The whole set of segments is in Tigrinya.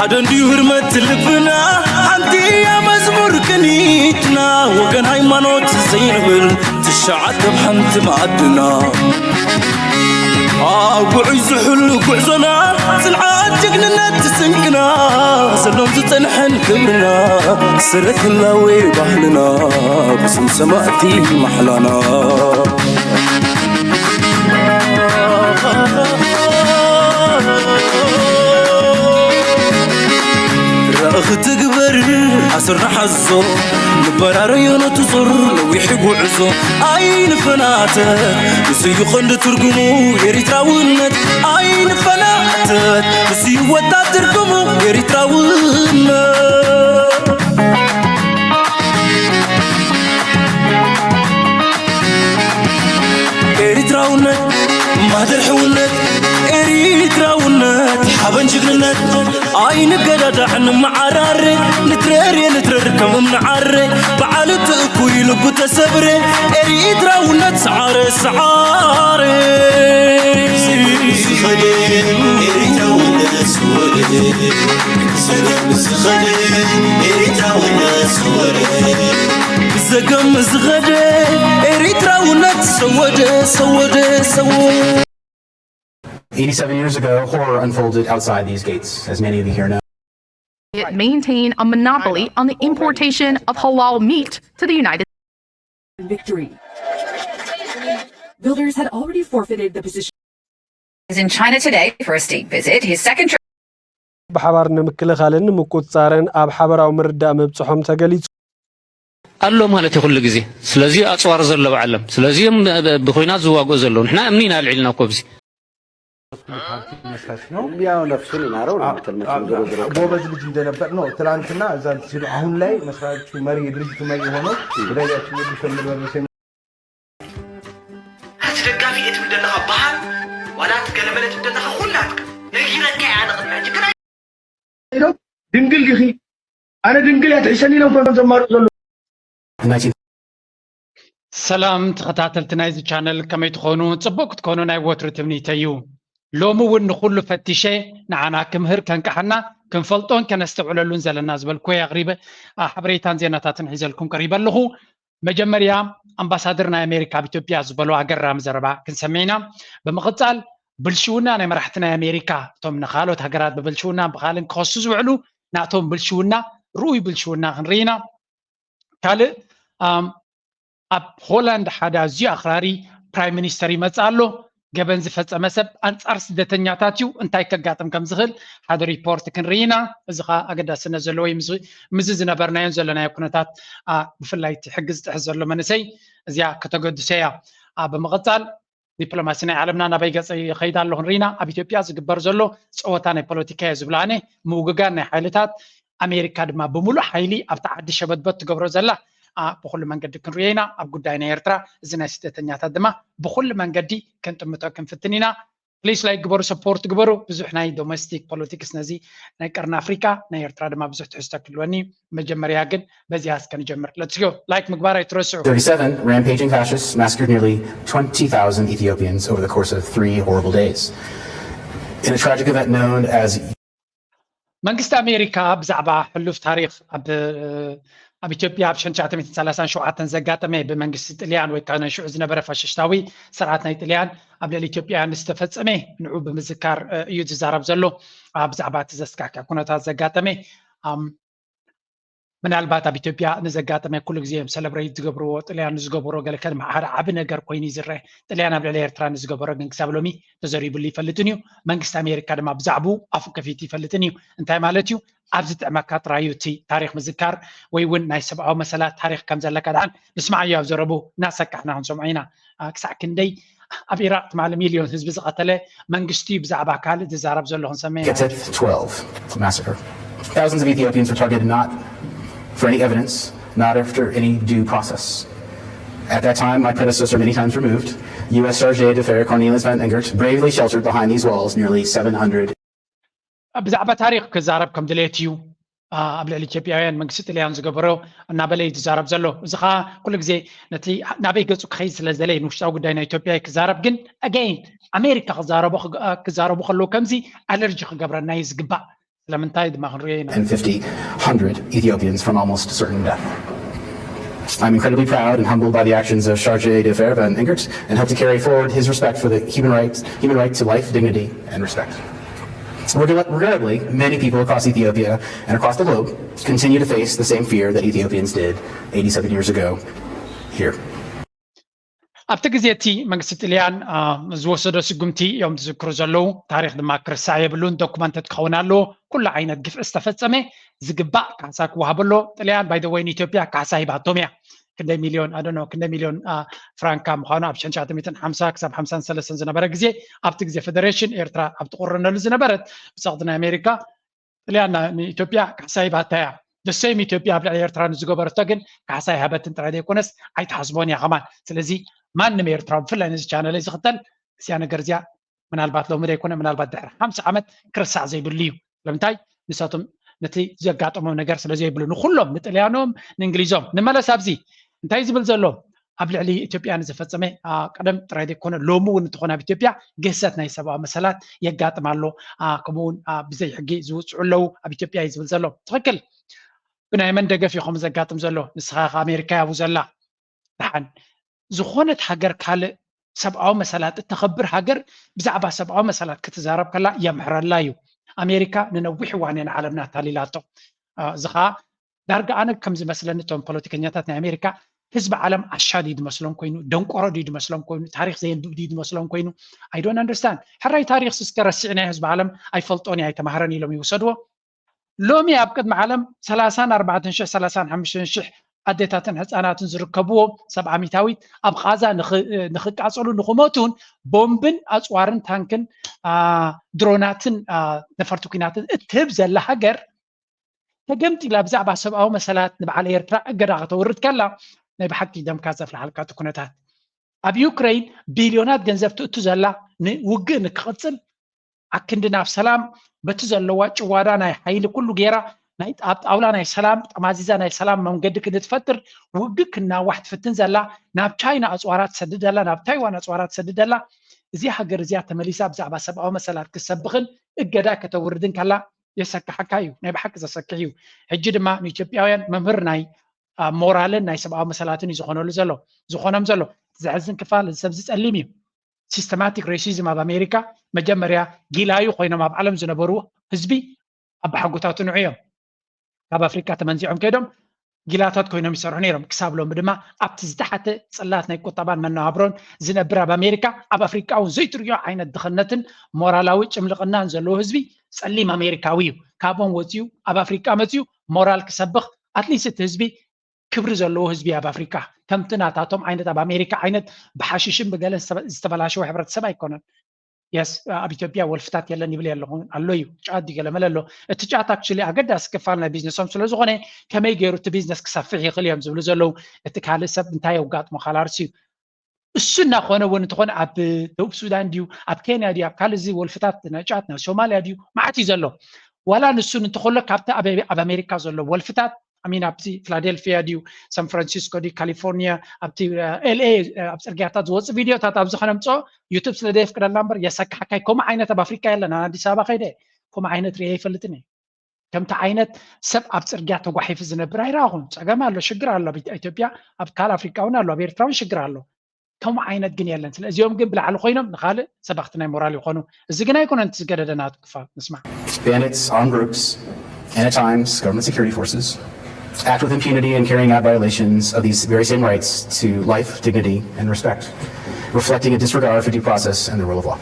ሓደ እንድዩ ህርመት ልብና፣ ሓንቲ እያ መዝሙር ቅኒትና፣ ወገን ሃይማኖት ዘይንብል ትሽዓተ ኣብ ሓንቲ መኣድና። ኣብ ጉዕይ ዝሕሉ ጉዕዞና፣ ጽንዓት ጅግንነት ስንቅና፣ ዘሎን ዝጸንሐን ክብርና፣ ሰረት ህላዌ ባህልና፣ ብስም ሰማእቲ ማሕላና። ራእኺ ትግበር ኣስርና ሓዞ፣ ንበራረዮ ነቲ ዞር ነዊሕ ጉዕዞ። ኣይንፈናተ፣ ንሱ እዩ ቀንዲ ትርጉሙ ኤሪትራውነት። ኣይንፈናተ፣ ንሱ እዩ ወጣት ትርጉሙ ኤሪትራውነት። ኤሪትራውነት ማህደር ሕውነት፣ ኤሪትራውነት ሓበን ጅግንነት። ኣይንገዳዳዕ ንመዓራረ፣ ንትረር የንትረር ከም እምኒ ዓረ። በዓል እቲ እኩይ ልቡ ተሰብረ፣ ኤሪትራውነት ሰዓረ ሰዓረ። ዝኸደ ኤሪትራውነት ዝወለደ፣ ዝኸደ ኤሪትራውነት ዝወለደ። ብዘገም ዝኸደ ኤሪትራውነት ሰወደ ሰወደ ሰወደ። Eighty-seven years ago, horror unfolded outside these gates, as many of you here know. Maintain a monopoly on the importation of halal meat to the United victory. Builders had already forfeited the position. Is in China today for a state visit. His second trip. ብሓባር ንምክልኻልን ንምቁጽጻርን ኣብ ሓበራዊ ምርዳእ ምብጽሖም ተገሊጹ። ኣሎ ማለት እዩ ኩሉ ግዜ። ስለዚ ኣጽዋር ዘሎ ብዓለም። ስለዚ እዮም ብኹናት ዝዋግኡ ዘለዉ። ንሕና እምኒ ኢና ኣልዒልና እኮ ኣብዚ። ያው ነፍሱን ይማረው ነው። ጎበዝ ልጅ እንደነበር ነው። ትላንትና እዛ ሲሉ አሁን ላይ መስራቹ መሪ፣ የድርጅቱ መሪ የሆነው ወዳጃችን የዱሰ ምርበረሰ እቲ ደጋፊ እየ ትብል ዘለኻ በሃል ዋላ እቲ ገለመለ ትብል ዘለኻ ኩላትካ ነጊረካ እየ ኣነ ቅድሚ ሕጂ ግን ኢሎም ድንግል ዲኺ ኣነ ድንግል እያ ትሕሸኒ ኢሎም ከም ዘማርጡ ዘሎ And nineteen ሰላም ተኸታተልቲ ናይዚ ቻነል ከመይ ትኾኑ? ጽቡቕ ክትኮኑ ናይ ወትሩ ትምኒተይ እዩ። ሎሚ እውን ንኹሉ ፈቲሸ ንዓና ክምህር ከንቅሓና ክንፈልጦን ከነስተውዕለሉን ዘለና ዝበልኩ ኣቕሪበ ሓበሬታን ዜናታትን ሒዘልኩም ቀሪበ ኣለኹ። መጀመርያ ኣምባሳደር ናይ ኣሜሪካ ኣብ ኢትዮጵያ ዝበሎ ኣገራሚ ዘረባ ክንሰምዕ ኢና። ብምቕጻል ብልሽውና ናይ መራሕቲ ናይ ኣሜሪካ እቶም ንኻልኦት ሃገራት ብብልሽውና ብኻልን ክኸሱ ዝውዕሉ ናቶም ብልሽውና ርኡይ ብልሽውና ክንርኢ ኢና። ካልእ ኣብ ሆላንድ ሓደ ኣዝዩ ኣኽራሪ ፕራይም ሚኒስተር ይመጽእ ኣሎ። ገበን ዝፈጸመ ሰብ ኣንጻር ስደተኛታት እዩ። እንታይ ከጋጥም ከም ዝኽእል ሓደ ሪፖርት ክንርኢ ኢና። እዚ ኸኣ ኣገዳስነት ዘለዎ እዩ። ምስዚ ዝነበርናዮን ዘለናዮ ኩነታት ብፍላይ እቲ ሕጊ ዝጥሕስ ዘሎ መንእሰይ እዚኣ ከተገድሶ እያ። ብምቕጻል ዲፕሎማሲ ናይ ዓለምና ናበይ ገጸ ይኸይድ ኣሎ ክንርኢና ኣብ ኢትዮጵያ ዝግበር ዘሎ ጸወታ ናይ ፖለቲካ እየ ዝብሎ ኣነ ምውግጋን ናይ ሓይልታት ኣሜሪካ ድማ ብምሉእ ሓይሊ ኣብቲ ዓዲ ሸበትበት ትገብሮ ዘላ ብኩሉ መንገዲ ክንርዮ ኢና ኣብ ጉዳይ ናይ ኤርትራ እዚ ናይ ስደተኛታት ድማ ብኩሉ መንገዲ ክንጥምቶ ክንፍትን ኢና ፕሊስ ላይክ ግበሩ ሰፖርት ግበሩ ብዙሕ ናይ ዶሜስቲክ ፖለቲክስ ነዚ ናይ ቀርኒ ኣፍሪቃ ናይ ኤርትራ ድማ ብዙሕ ትሕዝቶ ክህልወኒ መጀመርያ ግን በዚኣ እስከ ንጀምር let's go like ምግባር ኣይትረስዑ thirty-seven rampaging fascists massacred nearly twenty thousand Ethiopians over the course of three horrible days. In a tragic event known as መንግስቲ ኣሜሪካ ብዛዕባ ሕሉፍ ታሪክ ኣብ ኣብ ኢትዮጵያ ኣብ ሽሕን ትሽዓተ ሚእትን ሰላሳን ሸውዓተን ዘጋጠመ ብመንግስቲ ጥልያን ወይ ከዓ ናይ ሽዑ ዝነበረ ፋሽስታዊ ስርዓት ናይ ጥልያን ኣብ ልዕሊ ኢትዮጵያውያን ዝተፈጸመ ንዑ ብምዝካር እዩ ዝዛረብ ዘሎ ብዛዕባ እቲ ዘስካሕክሕ ኩነታት ዘጋጠመ ምናልባት ኣብ ኢትዮጵያ ንዘጋጠመ ኩሉ ግዜ እዮም ሰለብሬት ዝገብርዎ ጥልያን ንዝገበሮ ገለ ከም ሓደ ዓቢ ነገር ኮይኑ ይዝረ ጥልያን ኣብ ልዕሊ ኤርትራ ንዝገበሮ ግን ክሳብ ሎሚ ተዘሪብሉ ይፈልጥን እዩ መንግስቲ ኣሜሪካ ድማ ብዛዕብኡ ኣፉ ከፊቱ ይፈልጥን እዩ እንታይ ማለት እዩ ኣብ ዝጥዕመካ ጥራይ እዩ እቲ ታሪኽ ምዝካር ወይ እውን ናይ ሰብኣዊ መሰላት ታሪኽ ከም ዘለካ ደሓን ንስማዓዮ ኣብ ዘረቡ እናሰካሕና ክንሰምዖ ኢና ክሳዕ ክንደይ ኣብ ኢራቅ ትማሊ ሚልዮን ህዝቢ ዝቐተለ መንግስቲ እዩ ብዛዕባ ካልእ ዝዛረብ ዘሎ ክንሰምዕ ኢና Gete twelve massacre. Thousands of Ethiopians were targeted not for any evidence, not after any due process. At that time, my predecessor, many times removed, U S Charge d'Affaires Cornelius Van Engert bravely sheltered behind these walls nearly seven hundred ብዛዕባ ታሪክ ክዛረብ ከም ድሌት እዩ ኣብ ልዕሊ ኢትዮጵያውያን መንግስቲ ጥልያን ዝገበሮ እናበለ እዩ ዝዛረብ ዘሎ እዚ ከዓ ኩሉ ግዜ ነቲ ናበይ ገፁ ክኸይድ ስለ ዝደለየ ንውሽጣዊ ጉዳይ ናይ ኢትዮጵያ ክዛረብ ግን ኣገይን ኣሜሪካ ክዛረቡ ከለዉ ከምዚ ኣለርጂ ክገብረና እዩ ዝግባእ ስለምንታይ ድማ ክንሪኦ ኢና። and fifty hundred Ethiopians from almost certain death. I'm incredibly proud and humbled by the actions of Chargé d'Affaires Van Engert and hope to carry forward his respect for the human rights, human right to life, dignity, and respect. Regrettably, many people across Ethiopia and across the globe continue to face the same fear that Ethiopians did eighty-seven years ago here. ኣብቲ ግዜ እቲ መንግስቲ ጥልያን ዝወሰዶ ስጉምቲ እዮም ዝዝክሩ ዘለዉ። ታሪኽ ድማ ክርሳዕ የብሉን። ዶኩመንትድ ክኸውን ኣለዎ። ኩሉ ዓይነት ግፍዒ ዝተፈጸመ ዝግባእ ካሕሳ ክወሃበሎ። ጥልያን ባይ ወይ ንኢትዮጵያ ካሕሳ ሂባቶም እያ። ክንደይ ሚልዮን ኣደኖ ክንደይ ሚልዮን ፍራንካ ምዃኑ ኣብ ሽሕን ትሽዓተ ሚእትን ሓምሳ ክሳብ ሓምሳን ሰለስተን ዝነበረ ግዜ ኣብቲ ግዜ ፌደሬሽን ኤርትራ ኣብ ትቑረነሉ ዝነበረት ብጸቕጢ ናይ ኣሜሪካ ጥልያን ንኢትዮጵያ ካሕሳ ሂባታ እያ። ደሰይም ኢትዮጵያ ኣብ ልዕሊ ኤርትራ ንዝገበረቶ ግን ካሕሳ ይሃበትን ጥራይ ዘይኮነስ ኣይትሓስቦን እያ ከማን። ስለዚ ማንም ኤርትራዊ ብፍላይ ነዚ ቻነል ዝኽተል እዚያ ነገር እዚያ ምናልባት ሎሚ ዘይኮነ ምናልባት ድሕሪ ሓምሳ ዓመት ክርሳዕ ዘይብሉ እዩ። ስለምንታይ ንሳቶም ነቲ ዘጋጠሞም ነገር ስለ ዘይብሉ ንኩሎም ንጥልያኖም ንእንግሊዞም ንመለስ ኣብዚ እንታይ ዝብል ዘሎ ኣብ ልዕሊ ኢትዮጵያ ንዝፈጸመ ቀደም ጥራይ ዘይኮነ ሎሚ እውን እንተኾነ ኣብ ኢትዮጵያ ግህሰት ናይ ሰብኣዊ መሰላት የጋጥም ኣሎ። ከምኡውን ብዘይ ሕጊ ዝውፅዑ ኣለዉ ኣብ ኢትዮጵያ እዩ ዝብል ዘሎ። ትኽክል። ብናይ መን ደገፍ እዩ ከምኡ ዘጋጥም ዘሎ? ንስኻ ከ ኣሜሪካ ያቡ ዘላ ደሓን ዝኾነት ሃገር ካልእ ሰብኣዊ መሰላት እተኸብር ሃገር ብዛዕባ ሰብኣዊ መሰላት ክትዛረብ ከላ የምሕረላ እዩ። ኣሜሪካ ንነዊሕ እዋን እያ ንዓለምና ኣታሊላቶ። እዚ ኸዓ ዳርጋ ኣነ ከም ዝመስለኒ እቶም ፖለቲከኛታት ናይ ኣሜሪካ ህዝቢ ዓለም ዓሻ ድዩ ዝመስሎም ኮይኑ፣ ደንቆሮ ድዩ ዝመስሎም ኮይኑ፣ ታሪኽ ዘየንብብ ድዩ ዝመስሎም ኮይኑ፣ I don't understand። ሕራይ ታሪኽስ እስከ ረሲዕናዮ ህዝቢ ዓለም ኣይፈልጦን እዩ ኣይተማህረን ኢሎም ይውሰድዎ። ሎሚ ኣብ ቅድሚ ዓለም ሰላሳን ኣርባዕተን ሽሕ ሰላሳን ሓሙሽተን ሽሕ ኣዴታትን ህፃናትን ዝርከብዎ ሰብ ዓሚታዊት ኣብ ቓዛ ንኽቃፀሉ ንኽሞቱን ቦምብን ኣፅዋርን ታንክን ድሮናትን ነፈርቲ ኩናትን እትህብ ዘላ ሃገር ተገምጢላ ብዛዕባ ሰብኣዊ መሰላት ንበዓል ኤርትራ እገዳ ከተውርድ ከላ ናይ ብሓቂ ደምካ ዘፍልሓልካ እቲ ኩነታት ኣብ ዩክረይን ቢልዮናት ገንዘብ ትእቱ ዘላ ንውግእ ንክቕፅል ኣክንዲ ናብ ሰላም በቲ ዘለዋ ጭዋዳ ናይ ሓይሊ ኩሉ ገይራ ኣብ ጣውላ ናይ ሰላም ጠማዚዛ ናይ ሰላም መንገዲ ክንትፈጥር ውግእ ክናዋሕ ትፍትን ዘላ ናብ ቻይና ኣፅዋራ ትሰድድ ዘላ ናብ ታይዋን ኣፅዋራ ትሰድድ ዘላ እዚ ሃገር እዚኣ ተመሊሳ ብዛዕባ ሰብኣዊ መሰላት ክሰብኽን እገዳ ከተውርድን ከላ የሰክሓካ እዩ ናይ ብሓቂ ዘሰክሕ እዩ ሕጂ ድማ ንኢትዮጵያውያን መምህር ናይ ሞራልን ናይ ሰብኣዊ መሰላትን እዩ ዝኾነሉ ዘሎ ዝኾኖም ዘሎ ዘሕዝን ክፋል እዚ ሰብ ዝፀሊም እዩ ሲስተማቲክ ሬሲዝም ኣብ ኣሜሪካ መጀመርያ ጊላዩ ኮይኖም ኣብ ዓለም ዝነበሩ ህዝቢ ኣባሓጎታቱ ንዑ እዮም ካብ ኣፍሪካ ተመንዚዖም ከይዶም ጊላታት ኮይኖም ይሰርሑ ነይሮም ክሳብ ሎሚ ድማ ኣብቲ ዝተሓተ ፅላት ናይ ቁጠባን መነባብሮን ዝነብር ኣብ ኣሜሪካ ኣብ ኣፍሪካ እውን ዘይትርእዮ ዓይነት ድኽነትን ሞራላዊ ጭምልቕናን ዘለዎ ህዝቢ ፀሊም ኣሜሪካዊ እዩ ካብኦም ወፂኡ ኣብ ኣፍሪካ መፅኡ ሞራል ክሰብኽ ኣትሊስት እቲ ህዝቢ ክብሪ ዘለዎ ህዝቢ ኣብ ኣፍሪካ ከምቲ ናታቶም ዓይነት ኣብ ኣሜሪካ ዓይነት ብሓሽሽን ብገለን ዝተበላሸወ ሕብረተሰብ ኣይኮነን የስ ኣብ ኢትዮጵያ ወልፍታት የለን ይብል ኣለኹ ኣሎ እዩ ጫት ድገለመለ ኣሎ እቲ ጫት ኣክቹሊ ኣገዳሲ ክፋል ናይ ቢዝነሶም ስለዝኾነ ከመይ ገይሩ እቲ ቢዝነስ ክሰፍሕ ይኽእል እዮም ዝብሉ ዘለዉ እቲ ካልእ ሰብ እንታይ የውጋጥሞ ካላርሲ እዩ እሱ እናኾነ እውን እንተኾነ ኣብ ደቡብ ሱዳን ድዩ ኣብ ኬንያ ድዩ ኣብ ካልእ እዚ ወልፍታት ናይ ጫት ናይ ሶማልያ ድዩ ማዓት እዩ ዘሎ ዋላ ንሱን እንተኾሎ ካብቲ ኣብ ኣሜሪካ ዘሎ ወልፍታት ኣሚን ኣብቲ ፊላደልፊያ ድዩ ሳን ፍራንሲስኮ ድዩ ካሊፎርኒያ ኣብቲ ኤልኤ ኣብ ፅርግያታት ዝወፅእ ቪድዮታት ኣብዚ ከነምፅኦ ዩቱብ ስለ ዘየፍቅደልና እምበር የሰካሕካይ ከምኡ ዓይነት ኣብ ኣፍሪካ የለን ኣነ ኣዲስ ኣበባ ከይደ ከምኡ ዓይነት ርየ ይፈልጥን እየ ከምቲ ዓይነት ሰብ ኣብ ፅርግያ ተጓሒፉ ዝነብር ኣይረኣኹን ፀገም ኣሎ ሽግር ኣሎ ኣብ ኢትዮጵያ ኣብ ካልእ ኣፍሪካ እውን ኣሎ ኣብ ኤርትራ እውን ሽግር ኣሎ ከምኡ ዓይነት ግን የለን ስለ እዚኦም ግን ብላዕሊ ኮይኖም ንካልእ ሰባክቲ ናይ ሞራል ይኾኑ እዚ ግን ኣይኮነን እቲ ዝገደደ ናቱ ክፋል ንስማዕ Bandits, armed groups, and at times government security forces act with impunity in carrying out violations of these very same rights to life, dignity, and respect, reflecting a disregard for due process and the rule of law.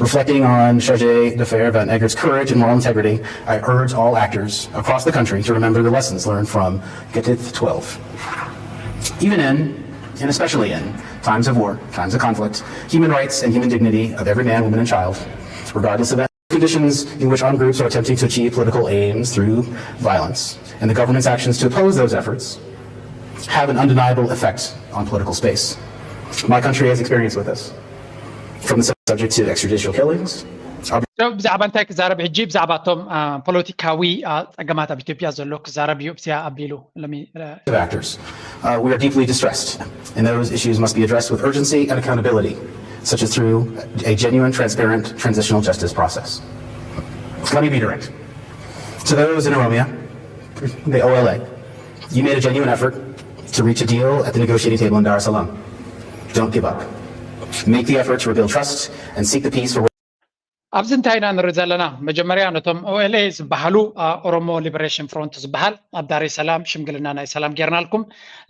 Reflecting on Chargé d'Affaires Van Eggert's courage and moral integrity, I urge all actors across the country to remember the lessons learned from Getith twelve. Even in, and especially in, times of war, times of conflict, human rights and human dignity of every man, woman, and child, regardless of conditions in which armed groups are attempting to achieve political aims through violence, and the government's actions to oppose those efforts have an undeniable effect on political space. My country has experience with this, from the subject to extrajudicial killings, ብዛዕባ እንታይ ክዛረብ ሕጂ ብዛዕባ እቶም ፖለቲካዊ ፀገማት ኣብ ኢትዮጵያ ዘሎ ክዛረብ እዩ እዚኣ ኣቢሉ actors. Uh, we are deeply distressed, and those issues must be addressed with urgency and accountability, such as through a genuine, transparent transitional justice process. Let me be direct. To those in Oromia, the O L A, you made a genuine effort to reach a deal at the negotiating table in Dar es Salaam. Don't give up. Make the effort to rebuild trust and seek the peace for ኣብዚ እንታይ ኢና ንርኢ ዘለና? መጀመርያ ነቶም ኦኤልኤ ዝበሃሉ ኦሮሞ ሊበሬሽን ፍሮንት ዝበሃል ኣብ ዳሬ ሰላም ሽምግልና ናይ ሰላም ጌርናልኩም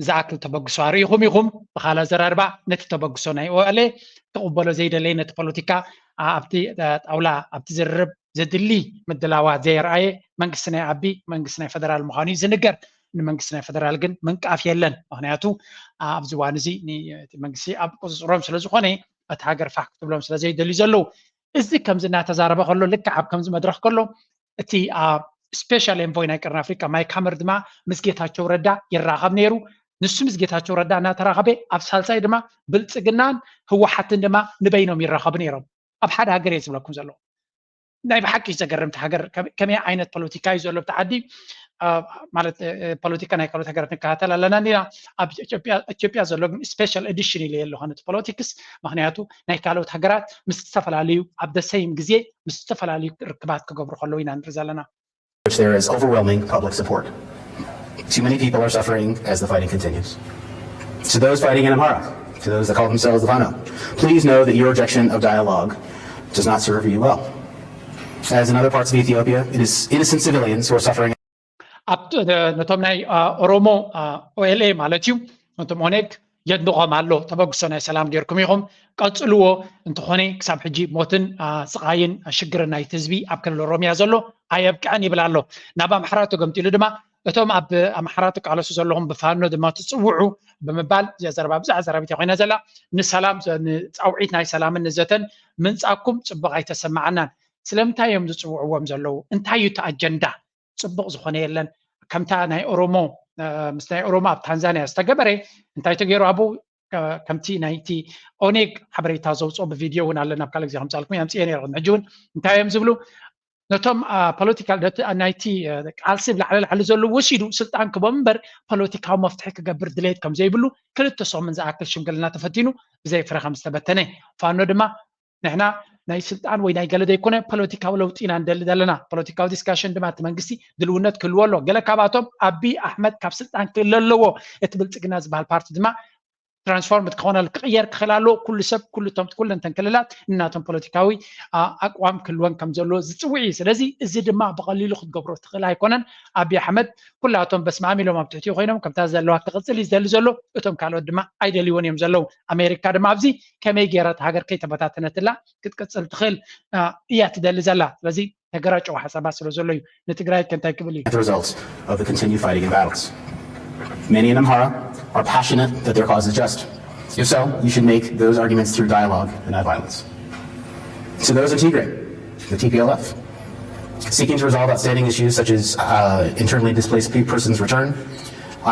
ዝኣክል ተበግሶ ኣርኢኹም ኢኹም። ብኻልእ ኣዘራርባ ነቲ ተበግሶ ናይ ኦኤልኤ ክቕበሎ ዘይደለየ ነቲ ፖለቲካ ኣብቲ ጣውላ ኣብቲ ዝርርብ ዘድሊ ምድላዋት ዘየርኣየ መንግስቲ ናይ ኣቢ መንግስቲ ናይ ፈደራል ምዃኑ እዩ ዝንገር። ንመንግስቲ ናይ ፈደራል ግን ምንቃፍ የለን። ምክንያቱ ኣብዚ እዋን እዚ መንግስቲ ኣብ ቁፅፅሮም ስለዝኾነ እቲ ሃገር ፋሕ ክትብሎም ስለዘይደልዩ ዘለዉ እዚ ከምዚ እናተዛረበ ከሎ ልክዕ ኣብ ከምዚ መድረክ ከሎ እቲ ስፔሻል ኤንቮይ ናይ ቀርኒ ኣፍሪቃ ማይክ ሃመር ድማ ምስ ጌታቸው ረዳ ይራኸብ ነይሩ። ንሱ ምስ ጌታቸው ረዳ እናተራኸበ ኣብ ሳልሳይ ድማ ብልፅግናን ህወሓትን ድማ ንበይኖም ይራኸቡ ነይሮም። ኣብ ሓደ ሃገር እየ ዝብለኩም ዘለኹ። ናይ ብሓቂ ዘገርምቲ ሃገር ከመይ ዓይነት ፖለቲካ እዩ ዘሎ ብቲ ዓዲ ማለት ፖለቲካ ናይ ካልኦት ሃገራት ንከታተል ኣለና እንዲና። ኣብ ኢትዮጵያ ዘሎ ግን ስፔሻል ኤዲሽን ኢለ ኣለኹ ነቲ ፖለቲክስ። ምክንያቱ ናይ ካልኦት ሃገራት ምስ ዝተፈላለዩ ኣብ ደሰይም ግዜ ምስ ዝተፈላለዩ ርክባት ክገብሩ ከለዉ ኢና ንርኢ ዘለና። Which there is overwhelming public support. Too many people are suffering as the fighting continues. To those fighting in Amhara, to those that call themselves the Fano, please know that your rejection of dialogue does not serve you well. As in other parts of Ethiopia, it is innocent civilians who are suffering. ነቶም ናይ ኦሮሞ ኦኤልኤ ማለት እዩ ነቶም ኦኔግ የድንቖም ኣሎ። ተበግሶ ናይ ሰላም ጌርኩም ኢኹም ቀፅልዎ። እንተኾነ ክሳብ ሕጂ ሞትን ስቓይን ሽግርን ናይቲ ህዝቢ ኣብ ክልል ኦሮሚያ ዘሎ ኣየብቅዐን ይብል ኣሎ። ናብ ኣምሓራ ተገምጢሉ ድማ እቶም ኣብ ኣምሓራ ትቃለሱ ዘለኹም ብፋኖ ድማ ትፅውዑ ብምባል እዚኣ ዘረባ ብዛዕ ዘረቢት ኮይና ዘላ ንሰላም ንፃውዒት ናይ ሰላምን ንዘተን ምንፃኩም ፅቡቕ ኣይተሰማዓናን። ስለምንታይ እዮም ዝፅውዕዎም ዘለዉ? እንታይ እዩ እቲ ኣጀንዳ? ፅቡቕ ዝኾነ የለን። ከምታ ናይ ኦሮሞ ምስ ናይ ኦሮሞ ኣብ ታንዛንያ ዝተገበረ እንታይ ተገይሩ ኣብኡ ከምቲ ናይቲ ኦኔግ ሓበሬታ ዘውፅኦ ብቪድዮ እውን ኣለና ኣብ ካልእ ግዜ ከምፃልኩም ኣምፅኤ ነይረ ሕጂ እውን እንታይ እዮም ዝብሉ ነቶም ፖለቲካል ናይቲ ቃልሲ ብላዕሊ ላዕሊ ዘለዉ ወሲዱ ስልጣን ክቦም እምበር ፖለቲካዊ መፍትሒ ክገብር ድሌት ከም ዘይብሉ ክልተ ሰሙን ዝኣክል ሽምግልና ተፈቲኑ ብዘይ ፍረ ከም ዝተበተነ ፋኖ ድማ ንሕና ናይ ስልጣን ወይ ናይ ገለ ዘይኮነ ፖለቲካዊ ለውጢ ኢና ንደሊ ዘለና። ፖለቲካዊ ዲስካሽን ድማ እቲ መንግስቲ ድልውነት ክህልዎ ኣሎ። ገለ ካብኣቶም ኣቢ ኣሕመድ ካብ ስልጣን ክእለ ኣለዎ፣ እቲ ብልፅግና ዝበሃል ፓርቲ ድማ ትራንስፎርም ክኾነል ክቕየር ክኽእል ኣለዎ። ኩሉ ሰብ ኩሉ እቶም ኩለንተን ክልላት እናቶም ፖለቲካዊ ኣቅዋም ክህልወን ከም ዘለዎ ዝፅውዕ እዩ። ስለዚ እዚ ድማ ብቐሊሉ ክትገብሮ ትኽእል ኣይኮነን። ኣቢ ኣሕመድ ኩላቶም በስማም ኢሎም ኣብ ትሕቲኡ ኮይኖም ከምታ ዘለዋ ክቕፅል እዩ ዝደሊ ዘሎ። እቶም ካልኦት ድማ ኣይደልይዎን እዮም ዘለዉ። ኣሜሪካ ድማ ኣብዚ ከመይ ገይራ እታ ሃገር ከይተበታተነትላ ክትቅፅል ትኽእል እያ ትደሊ ዘላ። ስለዚ ተገራጨው ሓሳባት ስለ ዘሎ እዩ ንትግራይ ከ እንታይ ክብል እዩ? The result of the continued fighting and violence. Many in Amhara are passionate that their cause is just. If so, you should make those arguments through dialogue and not violence. To those in Tigray, the T P L F, seeking to resolve outstanding issues such as uh, internally displaced pe- persons return,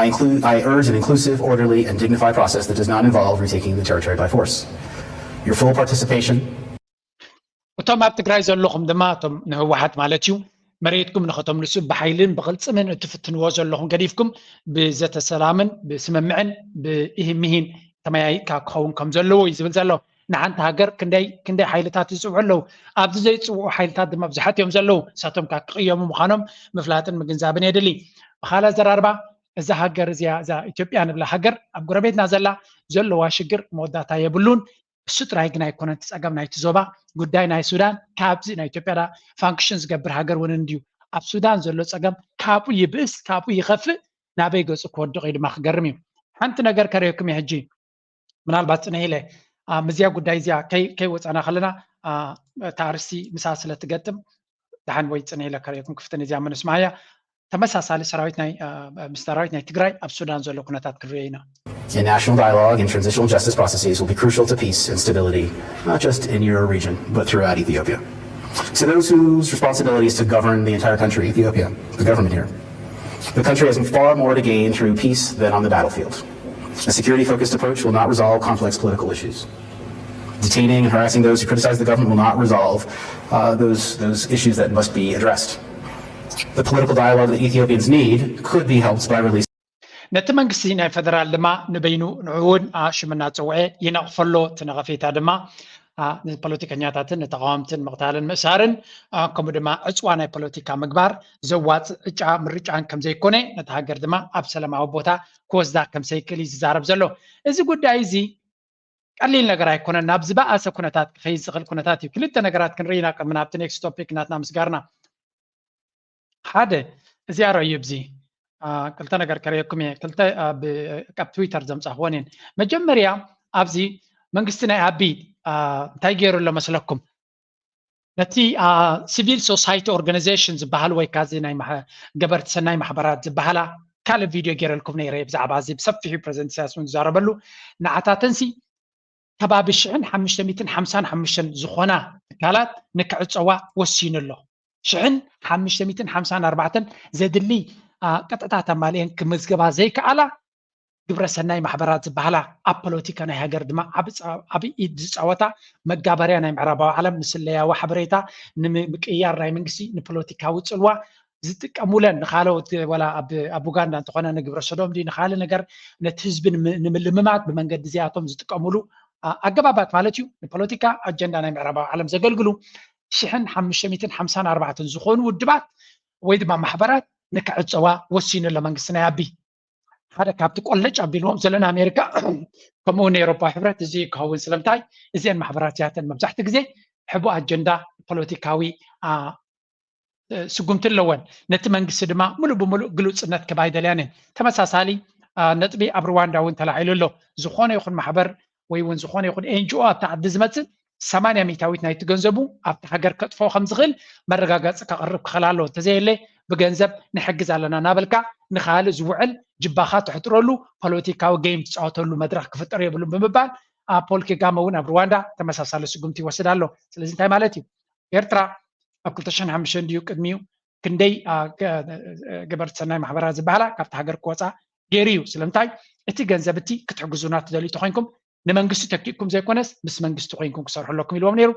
I, include, I urge an inclusive, orderly, and dignified process that does not involve retaking the territory by force. Your full participation እቶም ኣብ ትግራይ ዘለኹም ድማ እቶም ንህወሓት ማለት እዩ መሬትኩም ንኸተምልሱ ብሓይልን ብቕልፅምን እትፍትንዎ ዘለኹም ገዲፍኩም ብዘተ ሰላምን ብስምምዕን ብኢህሚሂን ተመያይጥካ ክኸውን ከም ዘለዎ እዩ ዝብል ዘሎ። ንሓንቲ ሃገር ክንደይ ክንደይ ሓይልታት ይፅውዑ ኣለዉ። ኣብዚ ዘይፅውዑ ሓይልታት ድማ ብዙሓት እዮም ዘለዉ። ንሳቶም ከዓ ክቕየሙ ምዃኖም ምፍላጥን ምግንዛብን የድሊ። ብኻልእ ኣዘራርባ እዛ ሃገር እዚኣ እዛ ኢትዮጵያ ንብላ ሃገር ኣብ ጎረቤትና ዘላ ዘለዋ ሽግር መወዳእታ የብሉን። እሱ ጥራይ ግን ኣይኮነን እቲ ፀገም ናይቲ ዞባ። ጉዳይ ናይ ሱዳን ካብዚ ናይ ኢትዮጵያ ፋንክሽን ዝገብር ሃገር እውን እንድዩ። ኣብ ሱዳን ዘሎ ፀገም ካብኡ ይብእስ፣ ካብኡ ይኸፍእ፣ ናበይ ገፁ ክወድቕ እዩ ድማ ክገርም እዩ። ሓንቲ ነገር ከርእየኩም እየ ሕጂ ምናልባት ፅንሕ ኢለ ምስዚኣ ጉዳይ እዚኣ ከይወፃና ከለና እታ ኣርስቲ ምሳ ስለትገጥም ደሓን ወይ ፅንሕ ኢለ ከርእየኩም ክፍትን እዚኣ ምንስማያ ተመሳሳሊ ሰራዊት ናይ ምስ ሰራዊት ናይ ትግራይ ኣብ ሱዳን ዘሎ ኩነታት ክንሪኦ ኢና። And national dialogue and transitional justice processes will be crucial to peace and stability, not just in your region, but throughout Ethiopia. To those whose responsibility is to govern the entire country, Ethiopia, the government here, the country has far more to gain through peace than on the battlefield. A security focused approach will not resolve complex political issues. Detaining and harassing those who criticize the government will not resolve uh, those, those issues that must be addressed. The political dialogue that Ethiopians need could be helped by releasing. ነቲ መንግስቲ ናይ ፈደራል ድማ ንበይኑ ንዕውን ሽም እናፀውዐ ይነቕፈሎ። እቲ ነቐፌታ ድማ ንፖለቲከኛታትን ንተቃወምትን ምቕታልን ምእሳርን ከምኡ ድማ ዕፅዋ ናይ ፖለቲካ ምግባር ዘዋፅእ ዕጫ ምርጫን ከምዘይኮነ ነቲ ሃገር ድማ ኣብ ሰላማዊ ቦታ ክወስዳ ከምዘይክእል እዩ ዝዛረብ ዘሎ። እዚ ጉዳይ እዚ ቀሊል ነገር ኣይኮነን። ናብ ዝበኣሰ ኩነታት ክኸይድ ዝኽእል ኩነታት እዩ። ክልተ ነገራት ክንርኢ ኢና ቅድሚ ናብቲ next topic ናትና ምስጋርና። ሓደ እዚኣ ረእዩ ብዚ ክልተ ነገር ከርእየኩም እየ። ክልተ ካብ ትዊተር ዘምፃኽወን እየን። መጀመርያ ኣብዚ መንግስቲ ናይ ኣቢ እንታይ ገይሩ ኣሎ መስለኩም? ነቲ ሲቪል ሶሳይቲ ኦርጋናይዜሽን ዝበሃል ወይ ካዚ ናይ ገበርቲ ሰናይ ማሕበራት ዝበሃላ ካልእ ቪድዮ ገይረልኩም ነይረ ብዛዕባ እዚ ብሰፊሑ ፕሬዚደንት ኢሳያስ እውን ዝዛረበሉ። ንዓታተንሲ ከባቢ ሽሕን ሓሙሽተ ሚእትን ሓምሳን ሓሙሽተን ዝኾና ትካላት ንክዕፀዋ ወሲኑ ኣሎ። ሽሕን ሓሙሽተ ሚእትን ሓምሳን ኣርባዕተን ዘድሊ ቅጥዕታት ኣማሊአን ክምዝገባ ዘይከኣላ ግብረ ሰናይ ማሕበራት ዝበሃላ ኣብ ፖለቲካ ናይ ሃገር ድማ ዓቢ ኢድ ዝፃወታ መጋበርያ ናይ ምዕራባዊ ዓለም ንስለያዊ ሓበሬታ ንምቅያር ናይ መንግስቲ ንፖለቲካዊ ፅልዋ ዝጥቀሙለን ንካልኦት ወላ ኣብ ኡጋንዳ እንተኾነ ንግብረ ሰዶም ድዩ ንካልእ ነገር ነቲ ህዝቢ ንምልምማት ብመንገዲ እዚኣቶም ዝጥቀሙሉ ኣገባባት ማለት እዩ። ንፖለቲካ ኣጀንዳ ናይ ምዕራባዊ ዓለም ዘገልግሉ ሽሕን ሓሙሽተ ሚእትን ሓምሳን ኣርባዕተን ዝኾኑ ውድባት ወይ ድማ ማሕበራት ንክዕፀዋ ወሲኑ ኣሎ መንግስቲ ናይ ኣቢ። ሓደ ካብቲ ቆለጭ ኣቢልዎም ዘሎ ንኣሜሪካ ከምኡ እውን ኤሮፓ ሕብረት እዚ ክኸውን ስለምንታይ እዚአን ማሕበራት እዚኣተን መብዛሕትኡ ግዜ ሕቡእ ኣጀንዳ ፖለቲካዊ ስጉምቲ ኣለወን። ነቲ መንግስቲ ድማ ሙሉእ ብሙሉእ ግሉፅነት ክህባ ኣይደልያን እየን። ተመሳሳሊ ነጥቢ ኣብ ሩዋንዳ እውን ተላዒሉ ኣሎ። ዝኾነ ይኹን ማሕበር ወይ እውን ዝኾነ ይኹን ኤንጂኦ ኣብቲ ዓዲ ዝመፅእ ሰማንያ ሚእታዊት ናይቲ ገንዘቡ ኣብቲ ሃገር ከጥፍኦ ከም ዝኽእል መረጋገፂ ከቕርብ ክኽእል ኣለዎ። እንተዘየለ ብገንዘብ ንሕግዝ ኣለና እናበልካ ንኻልእ ዝውዕል ጅባኻ ተሕጥረሉ ፖለቲካዊ ጌም ትፃወተሉ መድረኽ ክፍጠር የብሉን ብምባል ፖል ኬጋመ እውን ኣብ ሩዋንዳ ተመሳሳሊ ስጉምቲ ይወስድ ኣሎ። ስለዚ እንታይ ማለት እዩ? ኤርትራ ኣብ ክልተ ሽሕን ሓሙሽተን ድዩ ቅድሚኡ ክንደይ ገበርቲ ሰናይ ማሕበራት ዝበሃላ ካብቲ ሃገር ክወፃ ገይሩ እዩ። ስለምንታይ እቲ ገንዘብ እቲ ክትሕግዙና ትደልዩ ተኮይንኩም ንመንግስቲ ተኪእኩም ዘይኮነስ ምስ መንግስቲ ኮይንኩም ክሰርሑ ኣለኩም ኢልዎም ነይሩ።